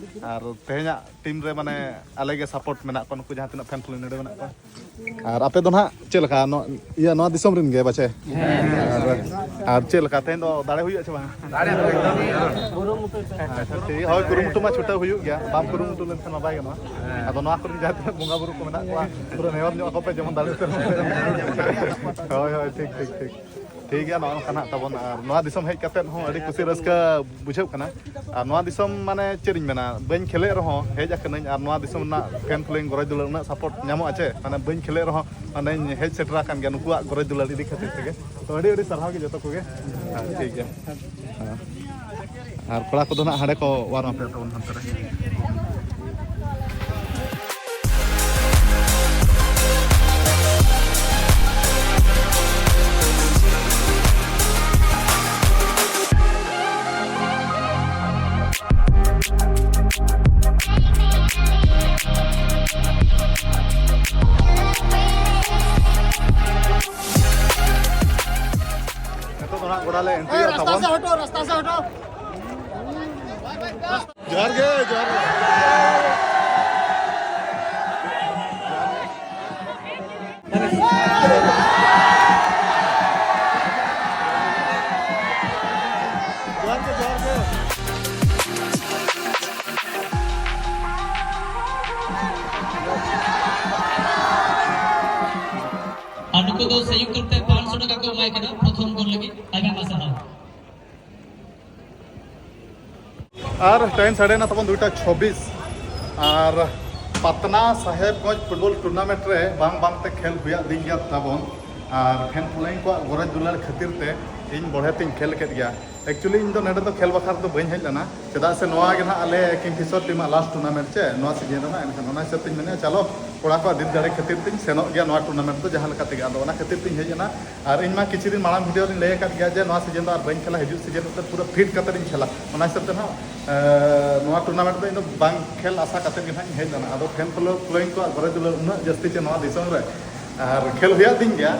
ᱟᱨ ᱛᱮᱦᱮᱧᱟᱜ ᱴᱤᱢ ᱨᱮ ᱢᱟᱱᱮ ᱟᱞᱮ ᱜᱮ ᱥᱟᱯᱳᱨᱴ ᱢᱮᱱᱟᱜ ᱠᱚᱣᱟ, ᱱᱩᱠᱩ ᱡᱟᱦᱟᱸ ᱛᱤᱱᱟᱹᱜ ᱯᱷᱮᱱ ᱯᱷᱚᱞᱳᱭᱤᱝ ᱱᱚᱰᱮ ᱢᱮᱱᱟᱜ ᱠᱚᱣᱟ᱾ ᱟᱨ ᱟᱯᱮ ᱫᱚ ᱱᱟᱦᱟᱜ ᱪᱮᱫ ᱞᱮᱠᱟ ᱱᱚ-, ᱤᱭᱟᱹ, ᱱᱚᱣᱟ ᱫᱤᱥᱚᱢ ᱨᱮᱱ ᱜᱮ ᱯᱟᱪᱮ? ᱟᱨ, ᱟᱨ ᱪᱮᱫ ᱞᱮᱠᱟ ᱛᱮᱦᱮᱧ ᱫᱚ ᱫᱟᱲᱮ ᱦᱩᱭᱩᱜᱼᱟ ᱪᱮ ᱵᱟᱝ? ᱟᱪᱪᱷᱟ, ᱴᱷᱤᱠ, ᱦᱳᱭ, ᱠᱩᱨᱩᱢᱩᱴᱩ ᱢᱟ ᱪᱷᱩᱴᱟᱹᱣ ᱦᱩᱭᱩᱜ ᱜᱮᱭᱟ, ᱵᱟᱢ ᱠᱩᱨᱩᱢᱩᱴᱩ ᱞᱮᱱᱠᱷᱟᱱ ᱢᱟ ᱵᱟᱭ ᱜᱟᱱᱚᱜᱼᱟ᱾ ᱟᱫᱚ ᱱᱚᱣᱟ ᱠᱚᱨᱮᱱ ᱡᱟᱦᱟᱸ ᱛᱤᱱᱟᱹᱜ ᱵᱚᱸᱜᱟ ᱵᱩᱨᱩ ᱠᱚ ᱢᱮᱱᱟᱜ ᱠᱚᱣᱟ, ᱯᱩᱨᱟᱹ ᱱᱮᱦᱚᱨ ᱧᱚᱜ ᱟᱠᱚ ᱯᱮ, ᱡᱮᱢᱚᱱ ᱫᱟᱲᱮ ᱩᱛᱟᱹᱨ ᱢᱟ᱾ ᱦᱳᱭ, ᱦᱳᱭ, ᱴᱷᱤᱠ, ᱴᱷᱤᱠ, ᱴᱷᱤᱠ᱾ ᱴᱷᱤᱠ ᱜᱮᱭᱟ, ᱱᱚᱜᱼᱚ ᱱᱚᱝᱠᱟ ᱱᱟᱜ ᱛᱟᱵᱚᱱ᱾ ᱟᱨ ᱱᱚᱣᱟ ᱫᱤᱥᱚᱢ ᱦᱮᱡ ᱠᱟᱛᱮᱫ ᱦᱚᱸ ᱟᱹᱰᱤ ᱠᱩᱥᱤ ᱨᱟᱹᱥᱠᱟᱹ ᱵᱩᱡᱷᱟᱹᱜ ᱠᱟᱱᱟ᱾ ᱟᱨ ᱱᱚᱣᱟ ᱫᱤᱥᱚᱢ, ᱢᱟᱱᱮ, ᱪᱮᱫ ᱤᱧ ᱢᱮᱱᱟ, ᱵᱟᱹᱧ ᱠᱷᱮᱞᱮᱫ ᱨᱮᱦᱚᱸ ᱦᱮᱡ ᱟᱠᱟᱱᱟᱹᱧ, ᱟᱨ ᱱᱚᱣᱟ ᱫᱤᱥᱚᱢ ᱨᱮᱱᱟᱜ ᱯᱷᱮᱱ ᱯᱷᱚᱞᱳᱭᱤᱝ ᱜᱚᱨᱚᱡᱽ ᱫᱩᱞᱟᱹᱲ ᱩᱱᱟᱹᱜ ᱥᱟᱯᱳᱨᱴ ᱧᱟᱢᱚᱜᱼᱟ ᱪᱮ, ᱢᱟᱱᱮ, ᱵᱟᱹᱧ ᱠᱷᱮᱞᱮᱫ ᱨᱮᱦᱚᱸ, ᱢᱟᱱᱮᱧ ᱦᱮᱡ ᱥᱮᱴᱮᱨ ᱟᱠᱟᱱ ᱜᱮᱭᱟ ᱱᱩᱠᱩᱣᱟᱜ ᱜᱚᱨᱚᱡᱽ ᱫᱩᱞᱟᱹᱲ ᱤᱫᱤ ᱠᱷᱟᱹᱛᱤᱨ ᱛᱮᱜᱮ᱾ ᱛᱚ, ᱟᱹᱰᱤ ᱟᱹᱰᱤ ᱥᱟᱨᱦᱟᱣ ᱜᱮ ᱡᱚᱛᱚ ᱠᱚᱜᱮ᱾ ᱦᱮᱸ, ᱴᱷᱤᱠ ᱜᱮᱭᱟ᱾ ᱦᱮᱸ᱾ ᱟᱨ ᱠᱚᱲᱟ ᱠᱚᱫᱚ ᱱᱟᱜ ᱦᱟᱸᱰᱮ ᱠᱚ ᱣᱟᱨᱢ ᱟᱯᱮ ᱛᱟᱵᱚᱱ ᱦᱟᱱᱛᱮ ᱨᱮ᱾ ᱱᱤᱛᱚᱜ ᱫᱚ ᱱᱟᱜ ᱜᱚᱰᱟ ᱞᱮ ᱮᱱᱴᱨᱤᱭᱟ ᱛᱟᱵᱚᱱ᱾ ᱡᱚᱦᱟᱨ ᱜᱮ, ᱡᱚᱦᱟᱨ ᱜᱮ᱾ ᱡᱚᱦᱟᱨ ᱜᱮ, ᱡᱚᱦᱟᱨ ᱜᱮ᱾ ᱟᱨ ᱱᱩᱠᱩ ᱫᱚ ᱥᱚᱭᱩᱠᱛ ᱨᱩᱯ ᱛᱮ ᱯᱟᱸᱪᱥᱚ ᱴᱟᱠᱟ ᱠᱚ ᱮᱢᱟᱭ ᱠᱟᱱᱟ ᱯᱨᱚᱛᱷᱚᱢ ᱜᱳᱞ ᱞᱟᱹᱜᱤᱫ᱾ ᱟᱭᱢᱟ ᱟᱭᱢᱟ ᱥᱟᱨᱦᱟᱣ᱾ ᱟᱨ ᱴᱟᱭᱤᱢ ᱥᱟᱰᱮᱭᱮᱱᱟ ᱛᱟᱵᱚᱱ ᱫᱩᱭᱴᱟ ᱪᱷᱚᱵᱵᱤᱥ᱾ ᱟᱨ ᱯᱟᱛᱱᱟ ᱥᱟᱦᱮᱵᱽᱜᱚᱸᱡᱽ ᱯᱷᱩᱴᱵᱚᱞ ᱴᱩᱨᱱᱟᱢᱮᱱᱴ ᱨᱮ ᱵᱟᱝ ᱵᱟᱝ ᱛᱮ ᱠᱷᱮᱞ ᱦᱩᱭᱟᱜ ᱫᱤᱱ ᱜᱮᱭᱟ ᱛᱟᱵᱚᱱ᱾ ᱟᱨ ᱯᱷᱮᱱ ᱯᱷᱚᱞᱳᱭᱤᱝ ᱠᱚᱣᱟᱜ ᱜᱚᱨᱚᱡᱽ ᱫᱩᱞᱟᱹᱲ ᱠᱷᱟᱹᱛᱤᱨ ᱛᱮ ᱤᱧ ᱵᱚᱲᱦᱮ ᱛᱤᱧ ᱠᱷᱮᱞ ᱠᱮᱫ ᱜᱮᱭᱟ᱾ ᱮᱠᱪᱩᱭᱮᱞᱤ ᱤᱧ ᱫᱚ ᱱᱚᱰᱮ ᱫᱚ ᱠᱷᱮᱞ ᱵᱟᱠᱷᱨᱟ ᱫᱚ ᱵᱟᱹᱧ ᱦᱮᱡ ᱞᱮᱱᱟ, ᱪᱮᱫᱟᱜ ᱥᱮ ᱱᱚᱣᱟ ᱜᱮ ᱱᱟᱦᱟᱜ ᱟᱞᱮ ᱠᱤᱝᱯᱷᱤᱥᱟᱨ ᱴᱤᱢᱟᱜ ᱞᱟᱥᱴ ᱴᱩᱨᱱᱟᱢᱮᱱᱴ ᱪᱮ ᱱᱚᱣᱟ ᱥᱤᱡᱤᱱ ᱨᱮᱱᱟᱜ᱾ ᱮᱱᱠᱷᱟᱱ ᱚᱱᱟ ᱦᱤᱥᱟᱹᱵ ᱛᱤᱧ ᱢᱮᱱᱮᱫᱼᱟ, ᱪᱚᱞᱚ ᱠᱚᱲᱟ ᱠᱚᱣᱟᱜ ᱫᱤᱞ ᱫᱟᱲᱮ ᱠᱷᱟᱹᱛᱤᱨ ᱛᱤᱧ ᱥᱮᱱᱚᱜ ᱜᱮᱭᱟ ᱱᱚᱣᱟ ᱴᱩᱨᱱᱟᱢᱮᱱᱴ ᱫᱚ ᱡᱟᱦᱟᱸ ᱞᱮᱠᱟ ᱛᱮᱜᱮ᱾ ᱟᱫᱚ ᱚᱱᱟ ᱠᱷᱟᱹᱛᱤᱨ ᱛᱤᱧ ᱦᱮᱡ ᱮᱱᱟ᱾ ᱟᱨ ᱤᱧ ᱢᱟ ᱠᱤᱪᱷᱩ ᱫᱤᱱ ᱢᱟᱲᱟᱝ ᱵᱷᱤᱰᱤᱭᱳ ᱨᱤᱧ ᱞᱟᱹᱭ ᱟᱠᱟᱫ ᱜᱮᱭᱟ ᱡᱮ ᱱᱚᱣᱟ ᱥᱤᱡᱤᱱ ᱫᱚ ᱟᱨ ᱵᱟᱹᱧ ᱠᱷᱮᱞᱟ, ᱦᱤᱡᱩᱜ ᱥᱤᱡᱤᱱ ᱩᱛᱟᱹᱨ ᱯᱩᱨᱟᱹ ᱯᱷᱤᱴ ᱠᱟᱛᱮ ᱤᱧ ᱠᱷᱮᱞᱟ᱾ ᱚᱱᱟ ᱦᱤᱥᱟᱹᱵ ᱛᱮ ᱱᱟᱦᱟᱜ ᱮ, ᱱᱚᱣᱟ ᱴᱩᱨᱱᱟᱢᱮᱱᱴ ᱫᱚ ᱤᱧ ᱫᱚ ᱵᱟᱝ ᱠᱷᱮᱞ ᱟᱥᱟ ᱠᱟᱛᱮ ᱜᱮ ᱱᱟᱦᱟᱜ ᱤᱧ ᱦᱮᱡ ᱞᱮᱱᱟ᱾ ᱟᱫᱚ ᱯᱷᱮᱱ ᱯᱷᱚᱞᱳᱭᱤᱝ ᱠᱚᱣᱟᱜ ᱜᱚᱨᱚᱡᱽ ᱫᱩᱞᱟᱹᱲ ᱩᱱᱟᱹᱜ ᱡᱟᱹᱥᱛᱤ ᱪᱮ ᱱᱚᱣᱟ ᱫᱤᱥᱚᱢ ᱨᱮ, ᱟᱨ ᱠᱷᱮᱞ ᱦᱩᱭᱩᱜ ᱫᱤᱱ ᱜᱮᱭᱟ᱾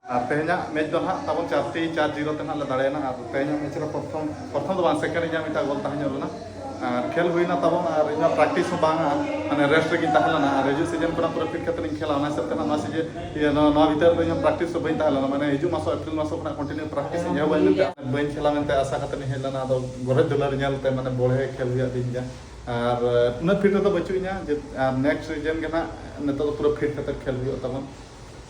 ᱟᱨ ᱛᱮᱦᱮᱧᱟᱜ ᱢᱮᱪ ᱫᱚ ᱱᱟᱦᱟᱜ ᱛᱟᱵᱚᱱ ᱪᱟᱨ ᱴᱤ ᱪᱟᱨ ᱡᱤᱨᱳ ᱛᱮ ᱱᱟᱦᱟᱜ ᱞᱮ ᱫᱟᱲᱮᱭᱮᱱᱟ᱾ ᱟᱨ ᱛᱮᱦᱮᱧᱟᱜ ᱢᱮᱪ ᱨᱮ ᱯᱨᱚᱛᱷᱚᱢ, ᱯᱨᱚᱛᱷᱚᱢ ᱫᱚ ᱵᱟᱝ, ᱥᱮᱠᱮᱱᱰ ᱤᱧᱟᱹᱜ ᱢᱤᱫᱴᱟᱝ ᱜᱳᱞ ᱛᱟᱦᱮᱸ ᱧᱚᱜ ᱞᱮᱱᱟ᱾ ᱟᱨ ᱠᱷᱮᱞ ᱦᱩᱭᱱᱟ ᱛᱟᱵᱚᱱ, ᱟᱨ ᱤᱧᱟᱹᱜ ᱯᱨᱮᱠᱴᱤᱥ ᱦᱚᱸ ᱵᱟᱝᱟ, ᱢᱟᱱᱮ ᱨᱮᱥᱴ ᱨᱮᱜᱤᱧ ᱛᱟᱦᱮᱸ ᱞᱮᱱᱟ᱾ ᱟᱨ ᱦᱤᱡᱩᱜ ᱥᱤᱡᱤᱱ ᱠᱷᱚᱱᱟᱜ ᱯᱩᱨᱟᱹ ᱯᱷᱤᱴ ᱠᱟᱛᱮ ᱤᱧ ᱠᱷᱮᱞᱟ᱾ ᱚᱱᱟ ᱦᱤᱥᱟᱹᱵ ᱛᱮ ᱱᱟᱦᱟᱜ ᱱᱚᱣᱟ ᱥᱤᱡᱤᱱ, ᱤᱭᱟᱹ, ᱱᱚᱣᱟ, ᱱᱚᱣᱟ ᱵᱷᱤᱛᱟᱹᱨ ᱨᱮ ᱤᱧᱟᱹᱜ ᱯᱨᱮᱠᱴᱤᱥ ᱦᱚᱸ ᱵᱟᱹᱧ ᱛᱟᱦᱮᱸ ᱞᱮᱱᱟ᱾ ᱢᱟᱱᱮ ᱦᱤᱡᱩᱜ ᱢᱟᱥ ᱮᱯᱨᱤᱞ ᱢᱟᱥ ᱠᱷᱚᱱᱟᱜ ᱠᱚᱱᱴᱤᱱᱤᱭᱩ ᱯᱨᱮᱠᱴᱤᱥ ᱤᱧ ᱮᱦᱚᱵᱟ ᱢᱮᱱᱛᱮ ᱵᱟᱹᱧ ᱠᱷᱮᱞᱟ ᱢᱮᱱᱛᱮ ᱟᱥᱟ ᱠᱟᱛᱮ ᱤᱧ ᱦᱮᱡ ᱞᱮᱱᱟ᱾ ᱟᱫᱚ ᱜᱚᱨᱚᱡᱽ ᱫᱩᱞᱟᱹᱲ ᱧᱮᱞ ᱛᱮ ᱢᱟᱱᱮ ᱵᱚᱲᱦᱮ ᱠᱷᱮᱞ ᱦᱩᱭᱩᱜ ᱫᱤᱱ ᱜᱮᱭᱟ᱾ ᱟᱨ, ᱮ, ᱩᱱᱟᱹᱜ ᱯᱷᱤᱴ ᱨᱮᱫᱚ ᱵᱟᱹᱪᱩᱜ ᱤᱧᱟ ᱡᱮ, ᱟᱨ ᱱᱮᱠᱥᱴ ᱥᱤᱡᱤᱱ ᱜᱮ ᱱᱟᱦᱟᱜ ᱱᱤᱛᱚᱜ ᱫᱚ ᱯᱩᱨᱟᱹ ᱯᱷᱤᱴ ᱠᱟᱛᱮ ᱠᱷᱮᱞ ᱦᱩᱭᱩᱜ ᱛᱟᱵᱚᱱ᱾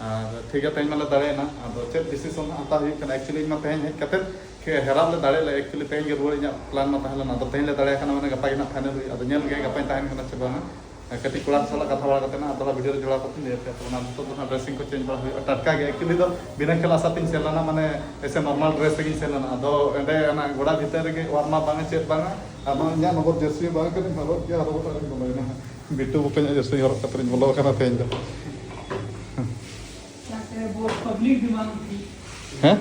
ᱟᱨ ᱴᱷᱤᱠ ᱜᱮᱭᱟ, ᱛᱮᱦᱮᱧ ᱢᱟᱞᱮ ᱫᱟᱲᱮᱭᱮᱱᱟ᱾ ᱟᱫᱚ ᱪᱮᱫ ᱰᱤᱥᱤᱥᱚᱱ ᱦᱟᱸᱜ ᱦᱟᱛᱟᱣ ᱦᱩᱭᱩᱜ ᱠᱟᱱᱟ? ᱮᱠᱪᱩᱭᱮᱞᱤ ᱤᱧ ᱢᱟ ᱛᱮᱦᱮᱧ ᱦᱮᱡ ᱠᱟᱛᱮ ᱠᱷᱮ-, ᱦᱮᱨᱟᱣ ᱞᱮ ᱫᱟᱲᱮ ᱞᱮ, ᱮᱠᱪᱩᱭᱮᱞᱤ ᱛᱮᱦᱮᱧ ᱜᱮ ᱨᱩᱣᱟᱹᱲ ᱤᱧᱟᱹᱜ ᱯᱞᱟᱱ ᱢᱟ ᱛᱟᱦᱮᱸ ᱞᱮᱱᱟ᱾ ᱟᱫᱚ ᱛᱮᱦᱮᱧ ᱞᱮ ᱫᱟᱲᱮᱭᱟᱜ ᱠᱟᱱᱟ, ᱢᱟᱱᱮ ᱜᱟᱯᱟ ᱜᱮ ᱱᱟᱦᱟᱜ ᱯᱷᱟᱭᱱᱮᱞ ᱦᱩᱭᱩᱜᱼᱟ᱾ ᱟᱫᱚ ᱧᱮᱞ ᱜᱮ ᱜᱟᱯᱟᱧ ᱛᱟᱦᱮᱱ ᱠᱟᱱᱟ ᱥᱮ ᱵᱟᱝᱟ᱾ ᱠᱟᱹᱴᱤᱡ ᱠᱚᱲᱟ ᱠᱚ ᱥᱟᱞᱟᱜ ᱠᱟᱛᱷᱟ ᱵᱟᱲᱟ ᱠᱟᱛᱮ ᱱᱟᱦᱟᱜ ᱫᱚᱦᱲᱟ ᱵᱷᱤᱰᱤᱭᱳ ᱨᱮ ᱡᱚᱲᱟᱣ ᱠᱟᱛᱮ ᱞᱟᱹᱭ ᱟᱯᱮᱭᱟ᱾ ᱛᱚ ᱚᱱᱟ ᱱᱤᱛᱚᱜ ᱫᱚ ᱱᱟᱦᱟᱜ ᱰᱨᱮᱥᱤᱝ ᱠᱚ ᱪᱮᱧᱡᱽ ᱵᱟᱲᱟ ᱦᱩᱭᱩᱜᱼᱟ᱾ ᱴᱟᱴᱠᱟ ᱜᱮ, ᱮᱠᱪᱩᱭᱮᱞᱤ ᱫᱚ ᱵᱤᱱᱟᱹ ᱠᱷᱮᱞ ᱟᱥᱟ ᱛᱤᱧ ᱥᱮᱱ ᱞᱮᱱᱟ, ᱢᱟᱱᱮ ᱮᱥᱮ ᱱᱚᱨᱢᱟᱞ ᱰᱨᱮᱥ ᱨᱮᱜᱤᱧ ᱥᱮᱱ ᱞᱮᱱᱟ᱾ ᱟᱫᱚ ᱚᱸᱰᱮ ᱚᱱᱟ ᱜᱚᱰᱟ ᱵᱷᱤᱛᱟᱹᱨ ᱨᱮᱜᱮ ᱣᱟᱨᱢ ᱟᱯ ᱵᱟᱝᱟ ᱪᱮᱫ ᱵᱟᱝᱟ᱾ ᱟᱫᱚ ᱤᱧᱟᱹᱜ ᱱᱚᱢᱵᱚᱨ ᱡᱟᱹᱨᱥᱤ ᱵᱟᱝ ᱠᱟᱹᱱᱟᱹᱧ ᱦᱚᱨᱚᱜ ᱜᱮᱭᱟ, ᱦᱚᱨᱚᱜ ᱠᱟᱛᱮ ᱤᱧ ᱵᱚᱞᱚᱭᱮᱱᱟ᱾ ᱵᱤᱴᱩ ᱵᱚᱠᱚᱧᱟᱜ ᱡᱟᱹᱨᱥᱤ ᱦᱚᱨᱚᱜ ᱠᱟᱛᱮ ᱤᱧ ᱵᱚᱞᱚ ᱟᱠᱟᱱᱟ ᱛᱮᱦᱮᱧ ᱫᱚ᱾ ᱦᱮᱸ?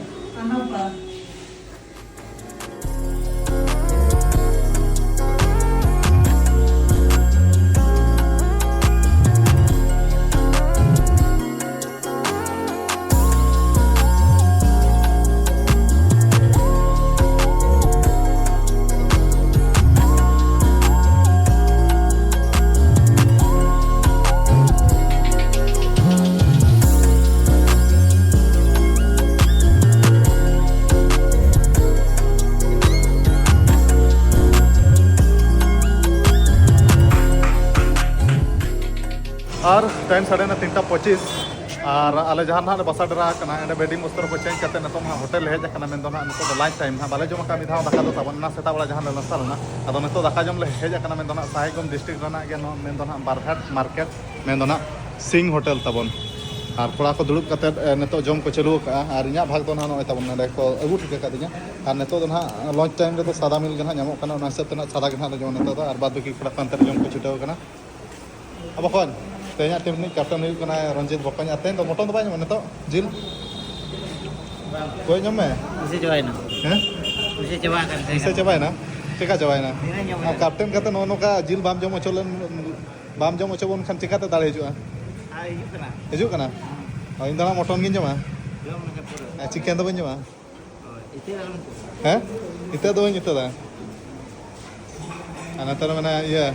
ᱟᱨ ᱴᱟᱭᱤᱢ ᱥᱟᱰᱮᱱᱟ ᱛᱤᱱᱴᱟ ᱯᱚᱸᱪᱤᱥ᱾ ᱟᱨ ᱟᱞᱮ ᱡᱟᱦᱟᱸ ᱱᱟᱦᱟᱜ ᱞᱮ ᱵᱟᱥᱟ ᱰᱮᱨᱟ ᱟᱠᱟᱱᱟ, ᱚᱸᱰᱮ ᱵᱮᱰᱤᱝ ᱵᱚᱥᱛᱨᱚ ᱠᱚ ᱪᱮᱧᱡᱽ ᱠᱟᱛᱮ ᱱᱤᱛᱚᱜ ᱱᱟᱦᱟᱜ ᱦᱳᱴᱮᱞ ᱞᱮ ᱦᱮᱡ ᱟᱠᱟᱱᱟ᱾ ᱢᱮᱱᱫᱚ ᱱᱟᱦᱟᱜ ᱱᱤᱛᱚᱜ ᱫᱚ ᱞᱟᱧᱪ ᱴᱟᱭᱤᱢ ᱱᱟᱦᱟᱜ, ᱵᱟᱞᱮ ᱡᱚᱢ ᱟᱠᱟᱫ ᱢᱤᱫ ᱫᱷᱟᱣ ᱫᱟᱠᱟ ᱫᱚ ᱛᱟᱵᱚᱱ, ᱚᱱᱟ ᱥᱮᱛᱟᱜ ᱵᱮᱲᱟ ᱡᱟᱦᱟᱸ ᱞᱮ ᱱᱟᱥᱛᱟ ᱞᱮᱱᱟ᱾ ᱟᱫᱚ ᱱᱤᱛᱚᱜ ᱫᱟᱠᱟ ᱡᱚᱢ ᱞᱮ ᱦᱮᱡ ᱟᱠᱟᱱᱟ᱾ ᱢᱮᱱᱫᱚ ᱱᱟᱦᱟᱜ ᱥᱟᱦᱮᱵᱽᱜᱚᱸᱡᱽ ᱰᱤᱥᱴᱨᱤᱠᱴ ᱨᱮᱱᱟᱜ ᱜᱮ ᱱᱚᱣᱟ ᱢᱮᱱᱫᱚ ᱱᱟᱦᱟᱜ ᱵᱟᱨᱦᱟᱴ ᱢᱟᱨᱠᱮᱴ, ᱢᱮᱱᱫᱚ ᱱᱟᱦᱟᱜ ᱥᱤᱝ ᱦᱳᱴᱮᱞ ᱛᱟᱵᱚᱱ᱾ ᱟᱨ ᱠᱚᱲᱟ ᱠᱚ ᱫᱩᱲᱩᱵ ᱠᱟᱛᱮ, ᱮ, ᱱᱤᱛᱚᱜ ᱡᱚᱢ ᱠᱚ ᱪᱟᱹᱞᱩ ᱟᱠᱟᱫᱼᱟ᱾ ᱟᱨ ᱤᱧᱟᱹᱜ ᱵᱷᱟᱜᱽ ᱫᱚ ᱱᱟᱦᱟᱜ ᱱᱚᱜᱼᱚᱭ ᱛᱟᱵᱚᱱ ᱱᱚᱰᱮ ᱠᱚ ᱟᱹᱜᱩ ᱴᱷᱤᱠ ᱟᱠᱟᱫᱤᱧᱟ᱾ ᱟᱨ ᱱᱤᱛᱚᱜ ᱫᱚ ᱱᱟᱦᱟᱜ lunch time ᱨᱮᱫᱚ ᱥᱟᱫᱟ meal ᱜᱮ ᱱᱟᱦᱟᱜ ᱧᱟᱢᱚᱜ ᱠᱟᱱᱟ, ᱚᱱᱟ ᱦᱤᱥᱟᱹᱵ ᱛᱮ ᱱᱟᱦᱟᱜ ᱥᱟᱫᱟ ᱜᱮ ᱱᱟᱦᱟᱜ ᱞᱮ ᱡᱚᱢᱟ ᱱᱤᱛᱚᱜ ᱫᱚ᱾ ᱟᱨ ᱵᱟᱫᱽ ᱵᱟᱹᱠᱤ ᱠᱚᱲᱟ ᱠᱚ ᱦᱟᱱᱛᱮ ᱨᱮ ᱡᱚᱢ ᱠᱚ ᱪᱷᱩᱴᱟᱹᱣ ᱟᱠᱟᱱᱟ᱾ ᱟᱵᱚ ᱠᱷᱚᱱ ᱛᱮᱦᱮᱧᱟᱜ team ᱨᱤᱱᱤᱡ captain ᱦᱩᱭᱩᱜ ᱠᱟᱱᱟᱭ ᱨᱚᱧᱡᱤᱛ ᱵᱚᱠᱚᱧ᱾ ᱟᱨ ᱛᱮᱦᱮᱧ ᱫᱚ mutton ᱫᱚ ᱵᱟᱭ ᱧᱟᱢᱟ ᱱᱤᱛᱚᱜ, ᱡᱤᱞ᱾ ᱜᱚᱡ ᱧᱟᱢ ᱢᱮ᱾ ᱤᱥᱮ ᱪᱟᱵᱟᱭᱮᱱᱟ᱾ ᱦᱮᱸ? ᱤᱥᱮ ᱪᱟᱵᱟ ᱟᱠᱟᱱ ᱛᱟᱦᱮᱸ ᱤᱥᱮ ᱠᱟᱱᱟ᱾ ᱪᱟᱵᱟᱭᱮᱱᱟ? ᱪᱮᱠᱟ ᱪᱟᱵᱟᱭᱮᱱᱟ? ᱛᱤᱱᱟᱹᱜ ᱧᱟᱢ ᱟᱨ ᱮᱱᱟ? Captain ᱠᱟᱛᱮ ᱱᱚᱜᱼᱚ ᱱᱚᱝᱠᱟ ᱡᱤᱞ ᱵᱟᱢ ᱡᱚᱢ ᱦᱚᱪᱚ ᱞᱮᱱ, ᱵᱟᱢ ᱡᱚᱢ ᱦᱚᱪᱚ ᱵᱚᱱ ᱠᱷᱟᱱ ᱪᱮᱠᱟᱛᱮ ᱫᱟᱲᱮ ᱦᱤᱡᱩᱜᱼᱟ? ᱟᱨ ᱦᱤᱡᱩᱜ ᱠᱟᱱᱟ᱾ ᱦᱤᱡᱩᱜ ᱠᱟᱱᱟ? ᱦᱳᱭ, ᱤᱧ ᱫᱚ ᱱᱟᱜ mutton ᱜᱤᱧ ᱡᱚᱢᱟ᱾ ᱡᱚᱢ ᱞᱮᱠᱷᱟᱱ ᱯᱩᱨᱟᱹ᱾ ᱟᱨ chicken ᱫᱚ ᱵᱟᱹᱧ ᱡᱚᱢᱟ᱾ ᱦᱳᱭ, ᱤᱛᱟᱹ ᱟᱞᱚᱢ ᱤᱛᱟᱹ᱾ ᱦᱮᱸ? ᱤᱛᱟᱹ ᱫᱚ ᱵᱟᱹᱧ ᱤᱛᱟᱹ ᱫᱟ᱾ ᱟᱨ ᱱᱚᱛᱮ ᱨᱮ ᱢᱮᱱᱟᱭᱟ ᱤᱭᱟᱹ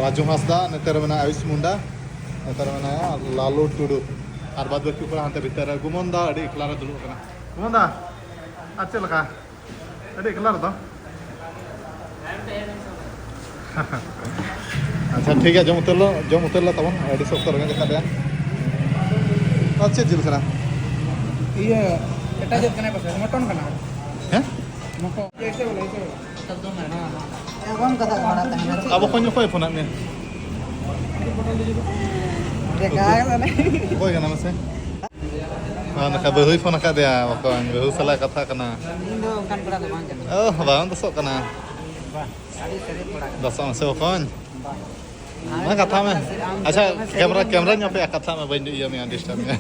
ᱨᱟᱡᱩ ᱦᱟᱸᱥᱫᱟ, ᱱᱚᱛᱮ ᱨᱮ ᱢᱮᱱᱟᱭᱟ ᱟᱭᱩᱥ ᱢᱩᱱᱰᱟ, ᱱᱚᱛᱮ ᱨᱮ ᱢᱮᱱᱟᱭᱟ ᱞᱟᱞᱩ ᱴᱩᱰᱩ᱾ ᱟᱨ ᱵᱟᱫ ᱵᱟᱹᱠᱤ ᱠᱚᱲᱟ ᱦᱟᱱᱛᱮ ᱵᱷᱤᱛᱟᱹᱨ ᱨᱮ᱾ ᱜᱩᱢᱚᱱ ᱫᱟ ᱟᱹᱰᱤ ᱮᱠᱞᱟ ᱨᱮ ᱫᱩᱲᱩᱵ ᱟᱠᱟᱱᱟ᱾ ᱜᱩᱢᱚᱱ ᱫᱟ, ᱟᱨ ᱪᱮᱫ ᱞᱮᱠᱟ? ᱟᱹᱰᱤ ᱮᱠᱞᱟ ᱨᱮᱫᱚ᱾ ᱟᱪᱪᱷᱟ, ᱴᱷᱤᱠ ᱜᱮᱭᱟ, ᱡᱚᱢ ᱩᱛᱟᱹᱨ ᱞᱮ, ᱡᱚᱢ ᱩᱛᱟᱹᱨ ᱞᱮ ᱛᱟᱵᱚᱱ, ᱟᱹᱰᱤ ᱥᱚᱠᱛᱚ ᱨᱮᱸᱜᱮᱡ ᱟᱠᱟᱫ ᱞᱮᱭᱟ᱾ ᱟᱨ ᱪᱮᱫ ᱡᱤᱞ ᱠᱟᱱᱟ? ᱤᱭᱟᱹ, ᱮᱴᱟᱜ ᱡᱟᱹᱛ ᱠᱟᱱᱟᱭ ᱯᱟᱥᱮ, mutton ᱠᱟᱱᱟ᱾ ᱦᱮᱸ? Mutton᱾ ᱮᱭᱥᱮ ᱵᱚᱞᱮ, ᱮᱭᱥᱮ ᱵᱚᱞᱮ᱾ ᱮᱵᱚᱝ ᱠᱟᱛᱷᱟ ᱠᱚ ᱢᱟᱲᱟᱝ ᱛᱟᱦᱮᱱᱟ᱾ ᱟᱵᱚ ᱠᱷᱚᱱ ᱚᱠᱚᱭ ᱯᱷᱳᱱᱟᱫ ᱢᱮᱭᱟ? ᱵᱮᱠᱟᱨ ᱠᱟᱱᱟ᱾ ᱚᱠᱚᱭ ᱠᱟᱱᱟ ᱢᱟᱥᱮ? ᱦᱮᱸ, ᱱᱚᱝᱠᱟ ᱵᱟᱹᱦᱩᱭ ᱯᱷᱳᱱ ᱟᱠᱟᱫᱮᱭᱟ, ᱵᱚᱠᱚᱧ, ᱵᱟᱹᱦᱩ ᱥᱟᱞᱟᱜ ᱠᱟᱛᱷᱟ ᱠᱟᱱᱟ᱾ ᱤᱧ ᱫᱚ ᱚᱱᱠᱟᱱ ᱠᱚᱲᱟ ᱫᱚ ᱵᱟᱝ ᱠᱟᱱᱟ᱾ ᱚ, ᱵᱟᱝ ᱫᱚᱥᱚᱜ ᱠᱟᱱᱟ᱾ ᱵᱟᱝ, ᱟᱹᱰᱤ ᱥᱟᱹᱨᱤ ᱠᱚᱲᱟ ᱠᱟᱱᱟ᱾ ᱫᱚᱥᱚᱜ ᱢᱮᱥᱮ, ᱵᱚᱠᱚᱧ᱾ ᱵᱟᱝ᱾ ᱢᱟ ᱠᱟᱛᱷᱟ ᱢᱮ᱾ ᱟᱢ ᱟᱪᱪᱷᱟ, ᱫᱚ ᱥᱟᱹᱨᱤ camera, ᱜᱮᱢ ᱠᱮᱢᱨᱟᱧ ᱧᱟᱯᱮᱭᱟ, ᱠᱟᱛᱷᱟ ᱢᱮ, ᱵᱟᱹᱧ ᱤᱭᱟᱹ ᱢᱮᱭᱟ, disturb ᱢᱮᱭᱟ᱾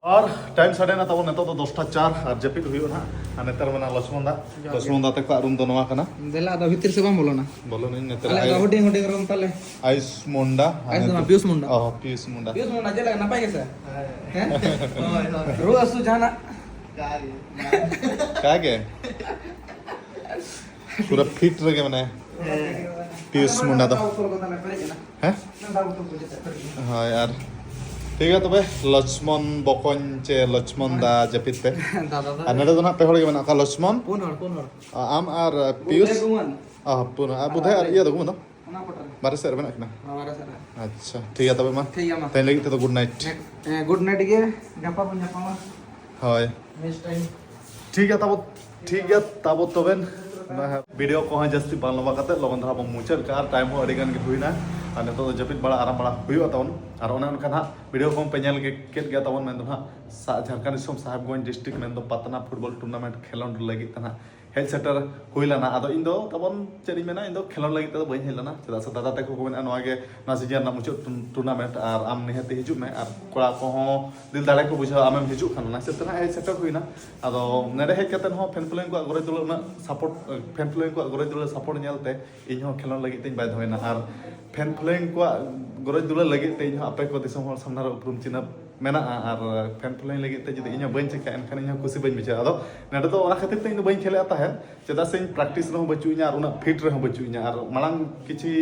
ᱟᱨ time ᱥᱟᱰᱮᱱᱟ ᱛᱟᱵᱚᱱ ᱱᱤᱛᱚᱜ ᱫᱚ ᱫᱚᱥᱴᱟ ᱪᱟᱨ, ᱟᱨ ᱡᱟᱹᱯᱤᱫ ᱦᱩᱭᱩᱜᱼᱟ ᱱᱟᱦᱟᱜ᱾ ᱟᱨ ᱱᱮᱛᱟᱨ ᱢᱮᱱᱟᱜᱼᱟ ᱞᱚᱪᱷᱢᱚᱱ ᱫᱟ᱾ ᱡᱚᱦᱟᱨ ᱜᱮ᱾ ᱞᱚᱪᱷᱢᱚᱱ ᱫᱟ ᱛᱟᱠᱚᱣᱟᱜ room ᱫᱚ ᱱᱚᱣᱟ ᱠᱟᱱᱟ᱾ ᱫᱮᱞᱟ, ᱟᱫᱚ ᱵᱷᱤᱛᱤᱨ ᱥᱮᱫ ᱵᱟᱢ ᱵᱚᱞᱚᱱᱟ? ᱵᱚᱞᱚᱱᱟᱹᱧ ᱱᱮᱛᱟᱨ ᱟᱞᱮ ᱫᱚ ᱟᱭ-, ᱦᱩᱰᱤᱝ ᱦᱩᱰᱤᱝ room ᱛᱟᱞᱮ᱾ ᱟᱭᱩᱥ ᱢᱩᱱᱰᱟ᱾ ᱟᱭᱩᱥ ᱫᱚ ᱵᱟᱝ, ᱯᱤᱭᱩᱥ ᱢᱩᱱᱰᱟ᱾ ᱚ, ᱯᱤᱭᱩᱥ ᱢᱩᱱᱰᱟ᱾ ᱯᱤᱭᱩᱥ ᱢᱩᱱᱰᱟ, ᱪᱮᱫ ᱞᱮᱠᱟ, ᱱᱟᱯᱟᱭ ᱜᱮᱥᱮ? ᱦᱮᱸ? ᱦᱳᱭ, ᱦᱳᱭ᱾ ᱨᱩᱣᱟᱹ ᱦᱟᱹᱥᱩ ᱡᱟᱦᱟᱱᱟᱜ? ᱠᱟ ᱜᱮ᱾ ᱯᱩᱨᱟᱹ fit ᱨᱮᱜᱮ ᱢᱮᱱᱟᱭᱟ᱾ ᱦᱮᱸ᱾ ᱯᱤᱭᱩᱥ ᱢᱩᱱᱰᱟ ᱫᱚ᱾ ᱦᱮᱸ? ᱦᱳᱭ, ᱟᱨ ᱴᱷᱤᱠ ᱜᱮᱭᱟ ᱛᱚᱵᱮ, ᱞᱚᱪᱷᱢᱚᱱ ᱵᱚᱠᱚᱧ ᱪᱮ ᱞᱚᱪᱷᱢᱚᱱ ᱫᱟ ᱡᱟᱹᱯᱤᱫ ᱛᱮ᱾ ᱫᱟᱫᱟ ᱫᱚ ᱟᱨ ᱱᱚᱰᱮ ᱫᱚ ᱱᱟᱦᱟᱜ ᱯᱮ ᱦᱚᱲ ᱜᱮ ᱢᱮᱱᱟᱜ ᱠᱚᱣᱟ, ᱞᱚᱪᱷᱢᱚᱱ, ᱯᱩᱱ ᱦᱚᱲ, ᱯᱩᱱ ᱦᱚᱲ᱾ ᱟᱢ ᱟᱨ ᱯᱤᱭᱩᱥ᱾ ᱵᱩᱫᱷᱟᱹᱭ ᱜᱩᱢᱟᱹᱱ᱾ ᱚ, ᱯᱩᱱ ᱦᱚᱲ᱾ ᱟᱨ ᱵᱩᱫᱷᱟᱹᱭ ᱟᱨ ᱤᱭᱟᱹ ᱫᱚ, ᱜᱩᱢᱟᱹᱱ ᱫᱚ? ᱚᱱᱟ ᱯᱚᱴᱚᱨ᱾ ᱵᱟᱨᱦᱮ ᱥᱮᱫ ᱨᱮ ᱢᱮᱱᱟᱜ ᱠᱤᱱᱟ? ᱦᱚᱸ, ᱵᱟᱨᱦᱮ ᱥᱮᱫ ᱨᱮ᱾ ᱟᱪᱪᱷᱟ, ᱴᱷᱤᱠ ᱜᱮᱭᱟ ᱛᱚᱵᱮ ᱢᱟ᱾ ᱴᱷᱤᱠ ᱜᱮᱭᱟ ᱢᱟ᱾ ᱛᱮᱦᱮᱧ ᱞᱟᱹᱜᱤᱫ ᱛᱮᱫᱚ good night᱾ ᱦᱮᱸ, good night ᱜᱮ᱾ ᱜᱟᱯᱟ ᱵᱚᱱ ᱧᱟᱯᱟᱢᱟ᱾ ᱦᱳᱭ᱾ Next time᱾ ᱴᱷᱤᱠ ᱜᱮᱭᱟ ᱛᱟᱵᱚ, ᱴᱷᱤᱠ ᱜᱮᱭᱟ ᱛᱟᱵᱚ ᱛᱚᱵᱮ᱾ ᱚᱱᱟ video ᱠᱚᱦᱚᱸ ᱡᱟᱹᱥᱛᱤ ᱵᱟᱝ ᱞᱚᱢᱵᱟ ᱠᱟᱛᱮ ᱞᱚᱜᱚᱱ ᱫᱷᱟᱨᱟ ᱵᱚᱱ ᱢᱩᱪᱟᱹᱫ ᱠᱟᱜᱼᱟ, ᱟᱨ time ᱦᱚᱸ ᱟᱹᱰᱤ ᱜᱟᱱ ᱜᱮ ᱦᱩᱭᱱᱟ᱾ ᱟᱨ ᱱᱤᱛᱚᱜ ᱫᱚ ᱡᱟᱹᱯᱤᱫ ᱵᱟᱲᱟ ᱟᱨᱟᱢ ᱵᱟᱲᱟ ᱦᱩᱭᱩᱜᱼᱟ ᱛᱟᱵᱚᱱ᱾ ᱟᱨ ᱚᱱᱮ ᱚᱱᱠᱟ ᱱᱟᱦᱟᱜ ᱵᱷᱤᱰᱤᱭᱳ ᱠᱚᱦᱚᱸ ᱯᱮ ᱧᱮᱞ ᱜᱮ ᱠᱮᱫ ᱜᱮᱭᱟ ᱛᱟᱵᱚᱱ, ᱢᱮᱱᱫᱚ ᱱᱟᱦᱟᱜ ᱥᱟ- ᱡᱷᱟᱲᱠᱷᱚᱸᱰ ᱫᱤᱥᱚᱢ ᱥᱟᱦᱮᱵᱽᱜᱚᱸᱡᱽ ᱰᱤᱥᱴᱨᱤᱠᱴ ᱢᱮᱱᱫᱚ ᱯᱟᱛᱱᱟ ᱯᱷᱩᱴᱵᱚᱞ ᱴᱩᱨᱱᱟᱢᱮᱱᱴ ᱠᱷᱮᱞᱳᱰ ᱞᱟᱹᱜᱤᱫ ᱛᱮ ᱱᱟᱦᱟᱜ ᱦᱮᱡ ᱥᱮᱴᱮᱨ ᱦᱩᱭ ᱞᱮᱱᱟ᱾ ᱟᱫᱚ ᱤᱧ ᱫᱚ ᱛᱟᱵᱚᱱ ᱪᱮᱫ ᱤᱧ ᱢᱮᱱᱟ, ᱤᱧ ᱫᱚ ᱠᱷᱮᱞᱳᱰ ᱞᱟᱹᱜᱤᱫ ᱛᱮᱫᱚ ᱵᱟᱹᱧ ᱦᱮᱡ ᱞᱮᱱᱟ, ᱪᱮᱫᱟᱜ ᱥᱮ ᱫᱟᱫᱟ ᱛᱟᱠᱚ ᱠᱚ ᱢᱮᱱᱟ ᱱᱚᱣᱟ ᱜᱮ ᱱᱚᱣᱟ ᱥᱤᱡᱤᱱ ᱨᱮᱱᱟᱜ ᱢᱩᱪᱟᱹᱫ ᱴᱩᱨ- ᱴᱩᱨᱱᱟᱢᱮᱱᱴ, ᱟᱨ ᱟᱢ ᱱᱤᱦᱟᱹᱛᱤ ᱦᱤᱡᱩᱜ ᱢᱮ᱾ ᱟᱨ ᱠᱚᱲᱟ ᱠᱚᱦᱚᱸ ᱫᱤᱞ ᱫᱟᱲᱮ ᱠᱚ ᱵᱩᱡᱷᱟᱹᱣᱟ ᱟᱢᱮᱢ ᱦᱤᱡᱩᱜ ᱠᱷᱟᱱ, ᱚᱱᱟ ᱦᱤᱥᱟᱹᱵ ᱛᱮ ᱱᱟᱦᱟᱜ ᱦᱮᱡ ᱥᱮᱴᱮᱨ ᱦᱩᱭᱱᱟ᱾ ᱟᱫᱚ ᱱᱚᱰᱮ ᱦᱮᱡ ᱠᱟᱛᱮ ᱦᱚᱸ ᱯᱷᱮᱱ ᱯᱷᱚᱞᱳᱭᱤᱝ ᱠᱚᱣᱟᱜ ᱜᱚᱨᱚᱡᱽ ᱫᱩᱞᱟᱹᱲ ᱩᱱᱟᱹᱜ ᱥᱟᱯᱳᱨᱴ, ᱯᱷᱮᱱ ᱯᱷᱚᱞᱳᱭᱤᱝ ᱠᱚᱣᱟᱜ ᱜᱚᱨᱚᱡᱽ ᱫᱩᱞᱟᱹᱲ ᱥᱟᱯᱳᱨᱴ ᱧᱮᱞᱛᱮ ᱤᱧ ᱦᱚᱸ ᱠᱷᱮᱞᱳᱰ ᱞᱟᱹᱜᱤᱫ ᱛᱤᱧ ᱵᱟᱫᱷᱚᱭᱮᱱᱟ᱾ ᱟᱨ ᱯᱷᱮᱱ ᱯᱷᱚᱞᱳᱭᱤᱝ ᱠᱚᱣᱟᱜ ᱜᱚᱨᱚᱡᱽ ᱫᱩᱞᱟᱹᱲ ᱞᱟᱹᱜᱤᱫ ᱛᱮ ᱤᱧ ᱦᱚᱸ ᱟᱯᱮ ᱠᱚ ᱫᱤᱥᱚᱢ ᱦᱚᱲ ᱥᱟᱢᱱᱟ ᱨᱮ ᱩᱯᱨᱩᱢ ᱪᱤᱱᱦᱟᱹᱯ ᱢᱮᱱᱟᱜᱼᱟ᱾ ᱟᱨ ᱯᱷᱮᱱ ᱯᱷᱚᱞᱳᱭᱤᱝ ᱞᱟᱹᱜᱤᱫ ᱛᱮ ᱡᱩᱫᱤ ᱤᱧ ᱦᱚᱸ ᱵᱟᱹᱧ ᱪᱤᱠᱟᱹᱜᱼᱟ, ᱮᱱᱠᱷᱟᱱ ᱤᱧ ᱦᱚᱸ ᱠᱩᱥᱤ ᱵᱟᱹᱧ ᱵᱩᱡᱷᱟᱹᱣᱟ᱾ ᱟᱫᱚ ᱱᱚᱰᱮ ᱫᱚ ᱚᱱᱟ ᱠᱷᱟᱹᱛᱤᱨ ᱛᱮ ᱤᱧ ᱫᱚ ᱵᱟᱹᱧ ᱠᱷᱮᱞᱮᱫᱼᱟ ᱛᱟᱦᱮᱸᱫ, ᱪᱮᱫᱟᱜ ᱥᱮ ᱤᱧ ᱯᱨᱮᱠᱴᱤᱥ ᱨᱮᱦᱚᱸ ᱵᱟᱹᱪᱩᱜ ᱤᱧᱟ ᱟᱨ ᱩᱱᱟᱹᱜ ᱯᱷᱤᱴ ᱨᱮᱦᱚᱸ ᱵᱟᱹᱪᱩᱜ ᱤᱧᱟ᱾ ᱟᱨ ᱢᱟᱲᱟᱝ ᱠᱤᱪᱷᱩ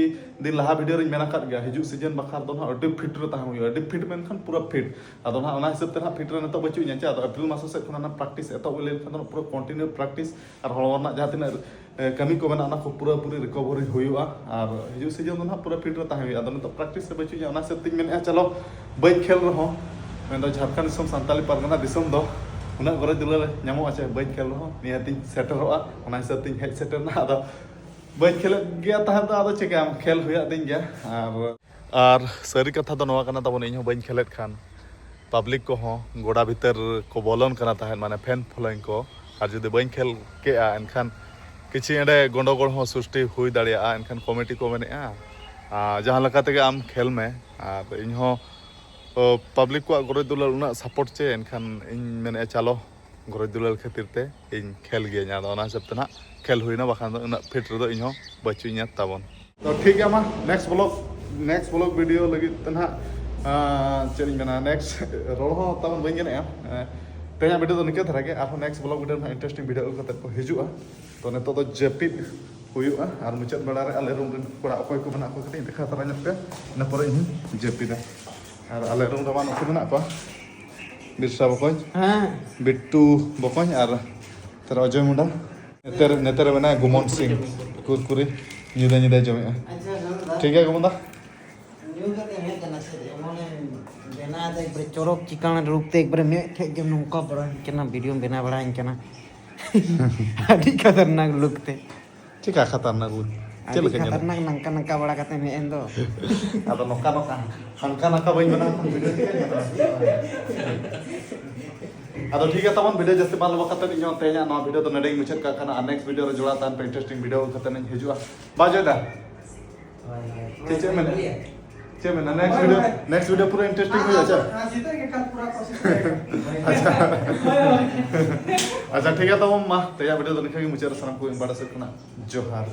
ᱫᱤᱱ ᱞᱟᱦᱟ ᱵᱷᱤᱰᱤᱭᱳ ᱨᱤᱧ ᱢᱮᱱ ᱟᱠᱟᱫ ᱜᱮᱭᱟ, ᱦᱤᱡᱩᱜ ᱥᱤᱡᱤᱱ ᱵᱟᱠᱷᱨᱟ ᱫᱚ ᱱᱟᱦᱟᱜ ᱟᱹᱰᱤ ᱯᱷᱤᱴ ᱨᱮ ᱛᱟᱦᱮᱸ ᱦᱩᱭᱩᱜᱼᱟ, ᱟᱹᱰᱤ ᱯᱷᱤᱴ ᱢᱮᱱᱠᱷᱟᱱ ᱯᱩᱨᱟᱹ ᱯᱷᱤᱴ᱾ ᱟᱫᱚ ᱱᱟᱦᱟᱜ ᱚᱱᱟ ᱦᱤᱥᱟᱹᱵ ᱛᱮ ᱱᱟᱦᱟᱜ ᱯᱷᱤᱴ ᱨᱮ ᱱᱤᱛᱚᱜ ᱵᱟᱹᱪᱩᱜ ᱤᱧᱟ᱾ ᱪᱮ ᱟᱫᱚ ᱮᱯᱨᱤᱞ ᱢᱟᱥ ᱥᱮᱫ ᱠᱷᱚᱱᱟᱜ ᱱᱟᱦᱟᱜ ᱯᱨᱮᱠᱴᱤᱥ ᱮᱛᱚᱦᱚᱵ ᱦᱩᱭ ᱞᱮᱱᱠᱷᱟᱱ ᱫᱚ ᱯᱩᱨᱟᱹ ᱠᱚᱱᱴᱤᱱᱤᱭᱩ ᱯᱨᱮᱠᱴᱤᱥ ᱟᱨ ᱦᱚᱲᱢᱚ ᱨᱮᱱᱟᱜ ᱡᱟᱦᱟᱸ ᱛᱤᱱᱟᱹᱜ ᱮ, ᱠᱟᱹᱢᱤ ᱠᱚ ᱢᱮᱱᱟᱜᱼᱟ, ᱚᱱᱟ ᱠᱚ ᱯᱩᱨᱟᱹᱯᱩᱨᱤ ᱨᱤᱠᱚᱵᱷᱟᱨᱤ ᱦᱩᱭᱩᱜᱼᱟ᱾ ᱟᱨ ᱦᱤᱡᱩᱜ ᱥᱤᱡᱤᱱ ᱫᱚ ᱱᱟᱦᱟᱜ ᱯᱩᱨᱟᱹ ᱯᱷᱤᱴ ᱨᱮ ᱛᱟᱦᱮᱸ ᱦᱩᱭᱩᱜᱼᱟ᱾ ᱟᱫᱚ ᱱᱤᱛᱚᱜ ᱯᱨᱮᱠᱴᱤᱥ ᱨᱮ ᱵᱟᱹᱪᱩᱜ ᱤᱧᱟ, ᱚᱱᱟ ᱦᱤᱥᱟᱹᱵ ᱛᱤᱧ ᱢᱮᱱᱮᱫᱼᱟ, ᱪᱚᱞᱚ ᱵᱟᱹᱧ ᱠᱷᱮᱞ ᱨᱮᱦᱚᱸ, ᱢᱮᱱᱫᱚ ᱡᱷᱟᱲᱠᱷᱚᱸᱰ ᱫᱤᱥᱚᱢ ᱥᱟᱱᱛᱟᱞᱤ ᱯᱟᱨᱜᱟᱱᱟ ᱫᱤᱥᱚᱢ ᱫᱚ ᱩᱱᱟᱹᱜ ᱜᱚᱨᱚᱡᱽ ᱫᱩᱞᱟᱹᱲ ᱧᱟᱢᱚᱜᱼᱟ ᱪᱮ ᱵᱟᱹᱧ ᱠᱷᱮᱞ ᱨᱮᱦᱚᱸ ᱱᱤᱦᱟᱹᱛᱤᱧ ᱥᱮᱴᱮᱨᱚᱜᱼᱟ, ᱚᱱᱟ ᱦᱤᱥᱟᱹᱵ ᱛᱤᱧ ᱦᱮᱡ ᱥᱮᱴᱮᱨᱱᱟ᱾ ᱟᱫᱚ ᱵᱟᱹᱧ ᱠᱷᱮᱞᱮᱫ ᱜᱮᱭᱟ ᱛᱟᱦᱮᱸᱫ ᱫᱚ, ᱟᱫᱚ ᱪᱤᱠᱟᱹᱭᱟᱢ, ᱠᱷᱮᱞ ᱦᱩᱭᱩᱜ ᱛᱤᱧ ᱜᱮᱭᱟ᱾ ᱟᱨ ᱟᱨ ᱥᱟᱹᱨᱤ ᱠᱟᱛᱷᱟ ᱫᱚ ᱱᱚᱣᱟ ᱠᱟᱱᱟ ᱛᱟᱵᱚᱱ, ᱤᱧ ᱦᱚᱸ ᱵᱟᱹᱧ ᱠᱷᱮᱞᱮᱫ ᱠᱷᱟᱱ ᱯᱟᱵᱽᱞᱤᱠ ᱠᱚᱦᱚᱸ ᱜᱚᱰᱟ ᱵᱷᱤᱛᱟᱹᱨ ᱠᱚ ᱵᱚᱞᱚᱱ ᱠᱟᱱᱟ ᱛᱟᱦᱮᱸᱫ, ᱢᱟᱱᱮ ᱯᱷᱮᱱ ᱯᱷᱚᱞᱳᱭᱤᱝ ᱠᱚ᱾ ᱟᱨ ᱡᱩᱫᱤ ᱵᱟᱹᱧ ᱠᱷᱮᱞ ᱠᱮᱜᱼᱟ, ᱮᱱᱠᱷᱟᱱ ᱠᱤᱪᱷᱩ ᱮᱸᱰᱮ ᱜᱚᱸᱰᱚᱜᱳᱲ ᱦᱚᱸ ᱥᱨᱤᱥᱴᱤ ᱦᱩᱭ ᱫᱟᱲᱮᱭᱟᱜᱼᱟ᱾ ᱮᱱᱠᱷᱟᱱ ᱠᱚᱢᱤᱴᱤ ᱠᱚ ᱢᱮᱱᱮᱜᱼᱟ, ᱟᱨ ᱡᱟᱦᱟᱸ ᱞᱮᱠᱟ ᱛᱮᱜᱮ ᱟᱢ ᱠᱷᱮᱞ ᱢᱮ, ᱟᱨ ᱤᱧ ᱦᱚᱸ ᱯᱟᱵᱽᱞᱤᱠ ᱠᱚᱣᱟᱜ ᱜᱚᱨᱚᱡᱽ ᱫᱩᱞᱟᱹᱲ ᱩᱱᱟᱹᱜ ᱥᱟᱯᱳᱨᱴ ᱪᱮ, ᱮᱱᱠᱷᱟᱱ ᱤᱧ ᱢᱮᱱᱮᱫᱼᱟ, ᱪᱟᱞᱚ, ᱜᱚᱨᱚᱡᱽ ᱫᱩᱞᱟᱹᱲ ᱠᱷᱟᱹᱛᱤᱨ ᱛᱮ ᱤᱧ ᱠᱷᱮᱞ ᱜᱤᱭᱟᱹᱧ᱾ ᱟᱫᱚ ᱚᱱᱟ ᱦᱤᱥᱟᱹᱵ ᱛᱮ ᱱᱟᱦᱟᱜ ᱠᱷᱮᱞ ᱦᱩᱭᱱᱟ, ᱵᱟᱠᱷᱟᱱ ᱫᱚ ᱩᱱᱟᱹᱜ ᱯᱷᱤᱴ ᱨᱮᱫᱚ ᱤᱧ ᱦᱚᱸ ᱵᱟᱹᱪᱩᱜ ᱤᱧᱟ ᱛᱟᱵᱚᱱ᱾ ᱛᱚ ᱴᱷᱤᱠ ᱜᱮᱭᱟ, ᱢᱟ next blog, next blog video ᱞᱟᱹᱜᱤᱫ ᱛᱮ ᱱᱟᱦᱟᱜ, ᱟᱸ, ᱪᱮᱫ ᱤᱧ ᱢᱮᱱᱟ, ᱱᱮᱠᱥᱴ ᱨᱚᱲ ᱦᱚᱸ ᱛᱟᱵᱚᱱ ᱵᱟᱹᱧ ᱜᱟᱱᱮᱜᱼᱟ᱾ ᱮᱸ, ᱛᱮᱦᱮᱧᱟᱜ ᱵᱷᱤᱰᱤᱭᱳ ᱫᱚ ᱱᱤᱝᱠᱟᱹ ᱫᱷᱟᱨᱟ ᱜᱮ, ᱟᱨᱦᱚᱸ ᱱᱮᱠᱥᱴ ᱵᱞᱚᱜ ᱵᱷᱤᱰᱤᱭᱳ ᱱᱟᱦᱟᱜ ᱤᱱᱴᱟᱨᱮᱥᱴᱤᱝ ᱵᱷᱤᱰᱤᱭᱳ ᱟᱹᱜᱩ ᱠᱟᱛᱮ ᱠᱚ ᱦᱤᱡᱩᱜᱼᱟ᱾ ᱛᱚ ᱱᱤᱛᱚᱜ ᱫᱚ ᱡᱟᱹᱯᱤᱫ ᱦᱩᱭᱩᱜᱼᱟ, ᱟᱨ ᱢᱩᱪᱟᱹᱫ ᱵᱮᱲᱟ ᱨᱮ ᱟᱞᱮ ᱨᱩᱢ ᱨᱮᱱ ᱠᱚᱲᱟ ᱚᱠᱚᱭ ᱠᱚ ᱢᱮᱱᱟᱜ ᱠᱚᱣᱟ ᱠᱟᱹᱴᱤᱡ ᱫᱮᱠᱷᱟᱣ ᱛᱟᱨᱟ ᱧᱚᱜ ᱯᱮ, ᱤᱱᱟᱹ ᱯᱚᱨᱮ ᱤᱧ ᱡᱟᱹᱯᱤᱫᱟ᱾ ᱟᱨ ᱟᱞᱮ ᱨᱩᱢ ᱨᱮᱢᱟ ᱱᱩᱠᱩ ᱢᱮᱱᱟᱜ ᱠᱚᱣᱟ, ᱵᱤᱨᱥᱟ ᱵᱚᱠᱚᱧ, ᱦᱮᱸ᱾ ᱵᱤᱴᱴᱩ ᱵᱚᱠᱚᱧ ᱟᱨ ᱛᱟᱨᱟ ᱚᱡᱚᱭ ᱢᱩᱱᱰᱟ᱾ ᱱᱮᱛᱟᱨ, ᱱᱮᱛᱟᱨ ᱢᱮᱱᱟᱭᱟ ᱜᱩᱢᱚᱱ ᱥᱤᱝ, ᱠᱩᱨᱠᱩᱨᱤ ᱧᱤᱫᱟᱹ ᱧᱤᱫᱟᱹ ᱡᱚᱢᱮᱜᱼᱟ᱾ ᱟᱪᱪᱷᱟ, ᱜᱚᱢᱚᱱ ᱫᱟ᱾ ᱴᱷᱤᱠ ᱜᱮᱭᱟ ᱜᱚᱢᱚᱱ ᱫᱟ? ᱧᱩ ᱠᱟᱛᱮ ᱦᱮᱡ ᱠᱟᱱᱟ ᱥᱮ ᱮᱢᱚᱱᱮ ᱵᱮᱱᱟᱣ ᱮᱫᱟ, ᱮᱠᱵᱟᱨᱮ ᱪᱚᱨᱚᱠ ᱪᱤᱠᱟᱹᱬ ᱨᱩᱯ ᱛᱮ, ᱮᱠᱵᱟᱨᱮ ᱢᱮᱫ ᱴᱷᱮᱡ ᱜᱮ ᱱᱚᱝᱠᱟ ᱵᱟᱲᱟᱧ ᱠᱟᱱᱟ, ᱵᱷᱤᱰᱤᱭᱳᱢ ᱵᱮᱱᱟᱣ ᱵᱟᱲᱟᱧ ᱠᱟᱱᱟ᱾ ᱟᱹᱰᱤ ᱠᱷᱟᱛᱟᱨᱱᱟᱠ ᱞᱩᱠ ᱛᱮ᱾ ᱪᱮᱠᱟ ᱠᱷᱟᱛᱟᱨᱱᱟᱠ ᱞᱩᱠ? ᱪᱮᱫ ᱞᱮᱠᱟ ᱧᱮᱞᱚᱜ? ᱠᱷᱟᱛᱟᱨᱱᱟᱠ ᱱᱟᱝᱠᱟ ᱱᱟᱝᱠᱟ ᱵᱟᱲᱟ ᱠᱟᱛᱮᱢ ᱦᱮᱡ ᱮᱱ ᱫᱚ᱾ ᱟᱫᱚ ᱱᱚᱝᱠᱟ ᱱᱚᱝᱠᱟ ᱦᱟᱱᱠᱟ ᱱᱟᱝᱠᱟ ᱵᱟᱹᱧ ᱵᱮᱱᱟᱣ ᱠᱷᱟᱱ video ᱪᱤᱠᱟᱹᱧ ᱵᱮᱱᱟᱣᱟ? ᱟᱫᱚ ᱴᱷᱤᱠ ᱜᱮᱭᱟ, ᱛᱟᱵᱚᱱ video ᱡᱟᱹᱥᱛᱤ ᱵᱟᱝ ᱞᱚᱢᱵᱟ ᱠᱟᱛᱮ ᱤᱧ ᱦᱚᱸ ᱛᱮᱦᱮᱧᱟᱜ ᱱᱚᱣᱟ video ᱫᱚ ᱱᱚᱰᱮᱧ ᱢᱩᱪᱟᱹᱫ ᱠᱟᱜ ᱠᱟᱱᱟ᱾ ᱟᱨ next video ᱨᱮ ᱡᱚᱲᱟᱣ ᱛᱟᱦᱮᱱ ᱯᱮ, interesting video ᱠᱟᱛᱮ ᱤᱧ ᱦᱤᱡᱩᱜᱼᱟ᱾ ᱵᱟᱡᱮ ᱫᱟ, ᱦᱳᱭ, ᱦᱳᱭ᱾ ᱪᱮᱫ, ᱪᱮᱫ ᱢᱮᱱᱟ? ᱪᱮᱫ ᱢᱮᱱᱟ? Next video, next video ᱯᱩᱨᱟᱹ interesting ᱦᱩᱭᱩᱜᱼᱟ, ᱟᱪᱪᱷᱟ? ᱟᱪᱪᱷᱟ᱾ ᱟᱪᱪᱷᱟ, ᱴᱷᱤᱠ ᱜᱮᱭᱟ, ᱛᱟᱵᱚᱱ ᱢᱟ, ᱛᱮᱦᱮᱧᱟᱜ video ᱫᱚ ᱱᱤᱝᱠᱟᱹ ᱜᱮ ᱢᱩᱪᱟᱹᱫ ᱨᱮ ᱥᱟᱱᱟᱢ ᱠᱚ ᱤᱧ ᱵᱟᱲᱟ ᱥᱮᱫ ᱠᱷᱚᱱᱟᱜ ᱡᱚᱦᱟᱨ᱾